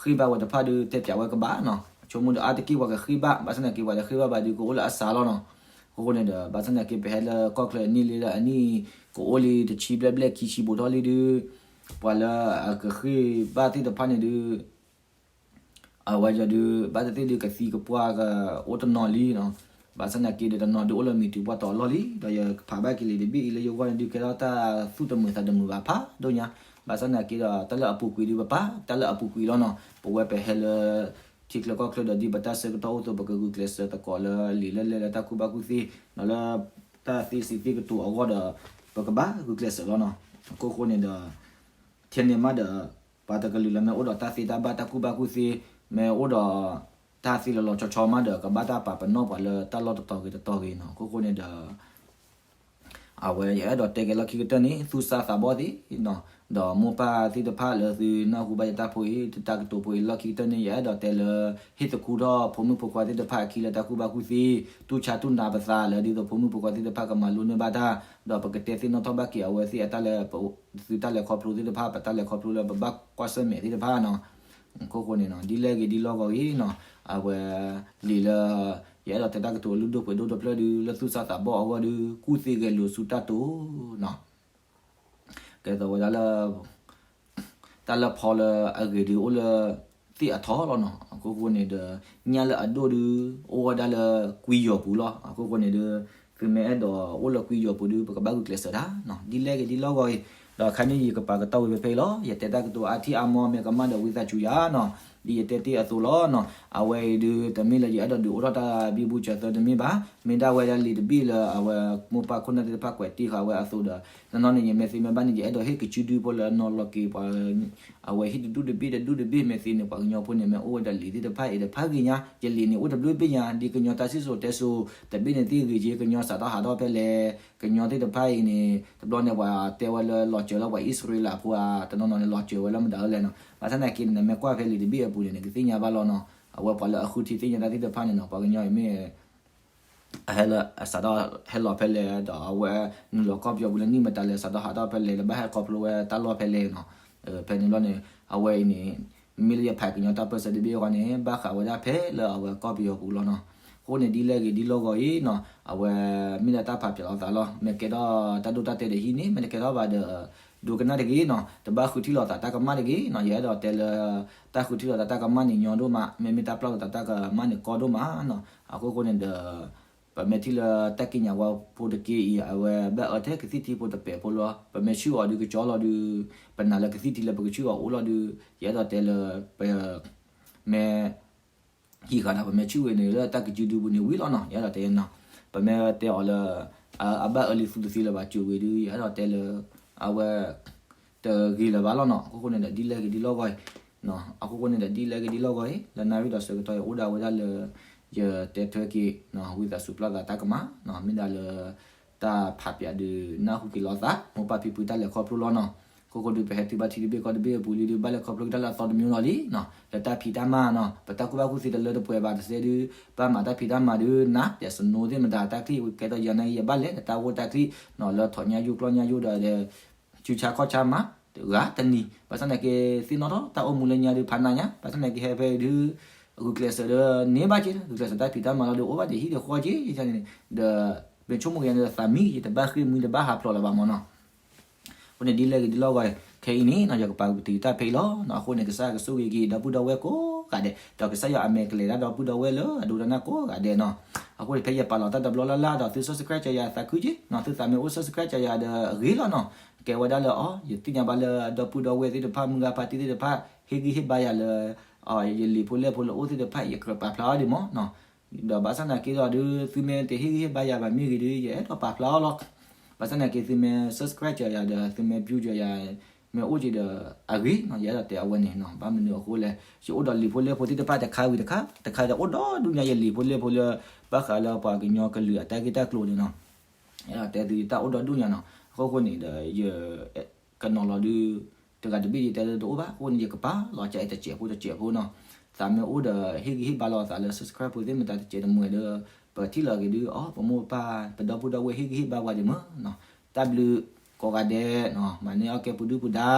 ဃ့ၢ်ဘၣ်ဝဲတဖၣ်ဒုး တဲပၠးဝဲကဘၣ်နီၤ. ဆိကမိၣ်ဒီးအါတက့ၢ်ပှၤကဃ့ၢ်ဘၣ်, ဘၣ်ဆၣ်သနာ်က့ပှၤတဃ့ၢ်ဘၣ်ဘၣ်ဒုး ကအိၣ်လၢအစှၤလီၤနီၤ. အဃိဃိန့ၣ်ဒီး ဘၣ်ဆၣ်သနာ်က့ ပဟဲလၢကီၢ်ချၢအနံၣ်လံဒီး အနံၣ်ကအိၣ်လံတဆံဘျဲၣ်ဘျဲၣ်ခံဆံဘူးထီၣ်လံဒုး ပှၤလၢအကဃ့ၢ်ဘၣ်သ့ၣ်တဖၣ်န့ၣ်ဒုး အဝဲယၤဒုး ဘၣ်သ့ၣ်သ့ၣ်ဒုးကသံကပှၢ်ကအိၣ်တနီၤလံနီၤ. ဘၣ်ဆၣ်သနာ်က့ဒီး တနီၤဒုးအိၣ်လၢမံၤတုၤပှၢ်တီၤအလီၢ်လံ, ဒီးယဖးဘၣ်က့ၤလံာ်တဘ့ၣ်အံၤလၢယဂီၢ်န့ၣ်ဒုး ကဲထီၣ်တၢ်သူၣ်တမုာ်သးတမုာ်ဘၣ်ဖးဒိၣ်ညါ. ဘၣ်ဆၣ်သနာ်က့ဒီး တၢ်လၢအပူၤကွံာ်ဒုး ပပာ်တၢ်လၢအပူၤကွံာ်လီၤနီၤ. ပဝဲပဟဲလၢ ထံချၢကီၢ်ချၢဒီး ဒ်ပတၢ်ဆၢကတီၢ်အိၣ်အသိး ပကဂုာ်ကျဲးစၢးသကိးလၢလံာ်လဲၢ်လဲၢ်လၢတၢ်ကူၣ်ဘၣ်ကူၣ်သ့နီၤ, လၢတၢ်သ့စံးသ့ကတိၤအဂီၢ်ဒီး ပကဘၣ်ဂုာ်ကျဲးစၢးလီၤနီၤ. အဃိဃိန့ၣ်ဒီး ထဲန့ၣ်မးဒီး ပှၤတကလုာ်လၢမ့ၢ်အိၣ်ဒီးတၢ်သ့တၢ်ဘၣ်တၢ်ကူၣ်ဘၣ်ကူၣ်သ့, မ့ၢ်အိၣ်ဒီးတၢ်သ့လီၤလီၤဆီဆီမးဒီး ကဘၣ်တၢ်ပာ်ပနီၣ်ပှၤလၢတၢ်လီၢ်တတီၤဂ့ၤတတီၤဂ့ၤနီၤ. အဃိဃိန့ၣ်ဒီး အဝဲယအဲၣ်ဒိးတဲက့ၤလီၢ်ခံကတၢၢ်န့ၣ် သူၣ်စၢ်သးဘီၣ်သ့ၣ်နီၤ, ဒီးမိၢ်ပၢ်သ့ၣ်တဖၣ်လၢသုနၢ်ဟူဘၣ်ယတၢ်ဖိအံၤ တၢ်ကတိၤဖိအံၤလီၢ်ခံကတၢၢ်န့ၣ် ယအဲၣ်ဒိးတဲလၢ ဟ့ၣ်သခူထီၣ်ဖိမုၣ်ဖိခွါသ့ၣ်တဖၣ်အခံလၢတၢ်ကူၣ်ဘၣ်ကူၣ်သ့, တူၢ်ဆါတူၢ်နးပသးလၢဒ်သိးဖိမုၣ်ဖိခွါသ့ၣ်တဖၣ်ကမၤလိန့ၢ်ဘၣ်တၢ်, ဒီးပကတဲသ့ၣ်နီၣ်ထီၣ်ဘၣ်က့ၤအဝဲသ့ၣ်အတၢ်လၢ သုတၢ်လဲၤခီဖျိသ့ၣ်တဖၣ် ပတၢ်လဲၤခီဖျိလၢပဘၣ်ကွၢ်ဆၢၣ်မဲာ်သ့ၣ်တဖၣ်နီၤ. အဃိဃိန့ၣ်နီၤ ဒ်လဲၣ်ဂ့ၤဒ်လဲၣ်ဂ့ၤနီၤ, အဝဲလံာ်လၢ ယအဲၣ်ဒိးတဲတၢ်ကတိၤလုၢ်ဒိၣ်ပှ့ၤဒိၣ်တဖျၢၣ်ဒုး လၢသူၣ်စၢ်သးဘီၣ်အဂီၢ်ဒုး ကူၣ်သ့ဂဲၤလိာ်ဆူတၢ်တိာ်နီၤ. ကဲသိးဝဲဒၣ်လၢ တၢ်လၢဖီလၢအဂ့ၤဒုးအိၣ်လၢသ့ၣ်အထီလီၤနီၤ. အဃိဃိန့ၣ်ဒီး ညၣ်လၢအဒိၣ်ဒုး အိၣ်ဝဲဒၣ်လၢကွံယီၤပူၤလီၤ. အဃိဃိန့ၣ်ဒီး သုမ့ၢ်အဲၣ်ဒိးအိၣ်လၢကွံယီၤပူၤဒုး ပကဘၣ်ဂုာ်ကျဲးစၢးတၢ်နီၤ, ဒ်လဲၣ်ဂ့ၤဒ်လဲၣ်ဂ့ၤနီၤ. ဒီးအခါန့ၣ် ယကပာ်ကတီၢ်ဝံၤဖဲဖဲအံၤလီၤ. ယတဲတၢ်ကတိၤအါထံၣ်အါမီၢ်မ့ၢ်ကမၣ်ဒီး ဝံသးစူၤယၤနီၤ, ဒ်ယတဲတ့ၢ်အသိးလီၤနီၤ. အဝဲအံၤဒုး တမ့ၢ်လၢယအဲၣ်ဒိးဒုးအိၣ်ထီၣ်တၢ်ဘံဘူဆးဃၢတမ့ၢ်ဘၣ်, မ့ၢ်ဒၣ်ဝဲဒၣ်လံာ်တဘ့ၣ်လၢအဝဲမိၢ်ပၢ်ခိၣ်နၢ်သ့ၣ်တဖၣ်ကွဲးတ့ၢ်ဃာ်ဝဲအသိးဒီး တနီၤန့ၣ် ယမ့ၢ်သ့မ့ၢ်ဘၣ်န့ၣ် ယအဲၣ်ဒိးဟ့ၣ်ကစုဒုဖိလၢအနီၢ်လီၤက့ၤပှၤ အဝဲဟ့ၣ်တဒူၣ်တဘ့ၣ်တဒူၣ်တဘ့ၣ်မ့ၢ်သ့န့ၣ် ပှၤကညီဖိန့ၣ် မ့ၢ်အိၣ်ဝဲဒၣ်လံာ်သ့ၣ်တဖၣ်အံၤတဖၣ်ဂ့ၤညါ, ယလံာ်န့ၣ်အိၣ်တဘျုးဘ့ၣ်ညါ, ဒ်ကညီတၢ်စံၣ်စိၤတဲစိၤ တဘ့ၣ်န့ၣ်သ့ၣ်ဂ့ၤက့ၤ ကညီစးထီၣ်ဟးထီၣ်ဖဲလဲၣ်, ကညီသ့ၣ်တဖၣ်အံၤန့ၣ် တဘျီန့ၣ် ပှၤတဲဝဲလၢလီၤစၢၤလၢပှၤအံၣ်စရ့လးဖိဧါ, တနီၤနီၤန့ၣ် လီၤစၢၤဝဲလၢမတၤလဲၣ်နီၤ. ဘၣ်ဆၣ်သနာ်က့န့ၣ် နမ့ၢ်ကွၢ်ဖဲလံာ်တဘ့ၣ်အပူၤန့ၣ် နကသ့ၣ်ညါဘၣ်လီၤနီၤ. အဝဲပှၤလၢအဃုထံသ့ၣ်ညါတၢ်သ့ၣ်တဖၣ်န့ၣ်နီၤ ပှၤကညီအံၤမ့ၢ် အဟဲလၢအစးထီၣ်ဟဲလီၤဖဲလဲၣ် ဒီးအဝဲနုာ်လီၤကီၢ်ပယီၤပူၤလၢနံၣ်မတၤလဲၣ် စးထီၣ်ဟးထီၣ်ဖဲလဲၣ် လၢဘၣ်ဟဲခီဖျိဝဲတၢ်လီၢ်ဖဲလဲၣ်နီၤ. ဖဲန့ၣ်ဘျီန့ၣ် အဝဲအံၤန့ၣ် မ့ၢ်လၢယဖးကညီတၢ်ပၢၢ်ဆၢတဘ့ၣ်အဂီၢ်န့ၣ် ဘၣ်ဃးဝဲဒၣ်ဖဲလၢအဝဲကီၢ်ပယီၤပူၤလီၤနီၤ. အဃိန့ၣ် ဒ်လဲၣ်ဂ့ၤဒ်လဲၣ်ဂ့ၤအံၤနီၤ အဝဲမ့ၢ်ဒၣ်တၢ်ဖးပၠးလိာ်သးလီၤ. မ့ၢ်ကဲထီၣ်တၢ်ဒိတၢ်တဲာ်ဒီးဟံးန့ၢ်, မ့ၢ်တကဲထီၣ်ဘၣ်ဒီး ဒိကနၣ်တဂ့ၤနီၤ. တဘၣ်ဃုထံၣ်လိာ်သးတၢ်ကမၣ်တဂ့ၤနီၤ. ယအဲၣ်ဒိးတဲလၢ တၢ်ဃုထံၣ်လိာ်သးတၢ်ကမၣ်န့ၣ်ညီဒိၣ်မး, မ့မ့ၢ်တၢ်ပျၢ်လိာ်သးတၢ်ကမၣ်န့ၣ်ညီဒိၣ်မးနီၤ. အဃိဃိန့ၣ်ဒီး ပမ့ၢ်ထံၣ်လၢတၢ်ကံးညာ်ဝါဖိတက့ၢ်အံၤ အဝဲဘၣ်အၢထဲကသံၣ်ထံဖိတပဲာ်ဖိလီၤ. ပမ့ၢ်ဆူၣ်အီၤဒုးကကၠီလီၤဒုး ပနာ်လၢကသံၣ်ထံလၢပကဆူၣ်အီၤအိၣ်လီၤဒုး ယအဲၣ်ဒိးတဲလၢ ပမ့ၢ် ဟံးဃာ်ဒီး ပမ့ၢ်ဆူၣ်ဝဲန့ၣ်လၢတၢ်ကစုဒုပူၤန့ၣ်ဝံၤလီၤနီၤ. ယအဲၣ်ဒိးတဲနီၤ ပမ့ၢ်တဲအီၤလၢ အဘၣ်အၢလံသူတသ့လၢၤဘၣ် ကၠိဝံၤဒုး ယအဲၣ်ဒိးတဲလၢ အဝဲ တဂ့ၤလၢၤဘၣ်လီၤနီၤ. အဃိဃိန့ၣ်ဒီး ဒ်လဲၣ်ဂ့ၤဒ်လဲၣ်ဂ့ၤအံၤ အဃိဃိန့ၣ်ဒီး ဒ်လဲၣ်ဂ့ၤဒ်လဲၣ်ဂ့ၤအံၤ လၢနၣ်ရံၣ်ဒီးဆၢကတီၢ်အံၤ အိၣ်ဒၣ်ဝဲဒၣ်လၢ ယတဲထွဲက့ၤ ဝံသးစူၤပျၢ်သးတၢ်ကမၣ် မ့ၢ်ဒၣ်လၢ တၢ်ဖးပၠးဒုး နၢ်ဟူက့ၤလိာ်သး မိၢ်ပၢ်ဖံဖုတၢ်လဲၤခီဖျိလီၤနီၤ. အဃိဃိဒုး ပဟဲတုၤဘၣ်ထံတဘ့ၣ်ကီၢ်တဘ့ၣ်အပူၤလံဒုး ဘၣ်လဲၤခီဖျိက့ၤတၢ်လၢအသီတမံၤလီၤလံနီၤ. လၢတၢ်ဖံးတၢ်မၤနီၤ ပတၢ်ကူၣ်ဘၣ်ကူၣ်သ့တလၢတပှဲၤဘၣ်တစဲးဒုး ဘၣ်မၤတၢ်ဖံးတၢ်မၤဒုး နး တဲးစနိသ့ၣ်မတၤ တၢ်ချံၣ်ဝံၤကဲထီၣ်ယၤနာ်က့ ယဘၣ်လဲၤ တၢ်ဂိၢ်တၢ်ချံၣ်နီၤ လၢထီၣ်ညါယိၣ်ကျီၢ်ညါယိၣ်ဒီး ဆူၣ်ဆါခီၣ်ဆါမး ဂၤတနံၤ ဘၣ်ဆၣ်သနာ်က့ သ့ၣ်နီၣ်ထီၣ်တၢ်အိၣ်မူလၢညါဒုး ဖးနးညါ ဘၣ်ဆၣ်သနာ်က့ ဟဲဖဲဒုး ဂုာ်ကျဲးစၢးဒီးန့ၢ်ဘၣ်က့ၤ ဂုာ်ကျဲးစၢးတၢ်ဖံးတၢ်မၤလီၤဒုး အိၣ်ဘၣ်တဟံၣ်တဃီက့ၤန့ၣ် ဒီး မ့ၢ်ဆိကမိၣ်က့ၤန့ၣ်ဒီး သးမံ ယတဘၣ်ဃ့ၢ်မှံ တဘၣ်ဟးဖျိးလၢၤဘၣ်မၢ်နီၤ. အဃိန့ၣ် ဒ်လဲၣ်ဂ့ၤဒ်လဲၣ်ဂ့ၤ ခဲအံၤန့ၣ်နီၤ ယကပာ်ပတုာ်တၢ်ဖဲအံၤလီၤ. အဃိန့ၣ် ကစၢ်ယွၤကဆိၣ်ဂ့ၤက့ၤ ဒီပုၢ်ဒီဝဲၢ်ကိးဂၤဒဲး ဒီးကစၢ်ယွၤအမဲာ်ကလဲၤဒၣ်ဒီပုၢ်ဒီဝဲၢ်လၢအဒိကနၣ်ကိးဂၤဒဲးနီၤ. အဃိန့ၣ် ဖဲယပာ်လီၤတၢ်တဘျီလၢ်လၢ်ဒီး သုsubscribeကၢယၤသးခုက့ၤနီၤ သုသးမ့ၢ်အိၣ်subscribeကၢယၤဒီးအဂ့ၤလီၤနီၤ. ကဲဝဲဒၣ်လၢအီၤ ယသ့ၣ်ညါဘၣ်လၢဒီပုၢ်ဒီဝဲၢ်သ့ၣ်တဖၣ် မုၢ်ဂၤဖါတံၢ်သ့ၣ်တဖၣ် ဟ့ၣ်ဂံၢ်ဟ့ၣ်ဘါယၤလၢ ယလံာ်ဖိလဲၢ်ဖိလၢအိၣ်သ့ၣ်တဖၣ် ယကြၢးပာ်ဖျါအီၤဒံးမၢ်နီၤ. ဒီးဘၣ်ဆၣ်သနာ်က့ဒီးဒုး သုမ့ၢ်တဟ့ၣ်ဂံၢ်ဟ့ၣ်ဘါယၤဘၣ်မ့ၢ်ဂ့ၤဒုး ယအဲၣ်ဒိးပာ်ဖျါအီၤလီၤ. ဘၣ်ဆၣ်သနာ်က့ သုမ့ၢ်subscribeကၢယၤဒီး သုမ့ၢ်viewကၢယၤ မ့ၢ်အိၣ်က့ၤဒီးအဂ့ၤနီၤ ယအဲၣ်ဒိးတဲအဝဲန့ၣ်နီၤ. ဘၣ်မနုၤအဃိလဲၣ် ယအိၣ်ဒီးလံာ်ဖိလဲၢ်ဖိသ့ၣ်တဖၣ်တခါဝံၤတခါ တခါဒီးအိၣ်ဒီဒူၣ်ညါ ယလံာ်ဖိလဲၢ်ဖိလၢ ဘၣ်ဃးလၢပှၤကညီကလုာ်အတၢ်ဂ့ၢ်တၢ်ကျိၤန့ၣ်နီၤ. တဲသုယတၢ်အိၣ်ဒီဒူၣ်ညါနီၤ. အဃိဃိန့ၣ်ဒီး ယကနီၤလီၤဒုး တဂၤတဘ့ၣ်ယတဲတအိၣ်ဘၣ်. အဃိန့ၣ် ယကပာ်လီၤကၠးအံၤတစဲးဖိတစဲးဖိနီၤ. သးမ့ၢ်အိၣ်ဒီးဟ့ၣ်ဂံၢ်ဟ့ၣ်ဘါလီၤသးလၢ subscribe ဖိသ့ၣ်မတၤတစဲးတမှဲဒီး ပထံၣ်လီၤက့ၤဒုး အိ ပမိၢ်ပပၢ် ပဒီပုၢ်ဒီဝဲၢ်ဟ့ၣ်ဂံၢ်ဟ့ၣ်ဘါပှၤဒံးမ့ၢ်နီၤ. တၢ်ဘျုးကိးဂၤဒဲးနီၤ. မၤန့ၢ်အီၣ်ကဲပူၤဒုၣ်ပူၤဒါ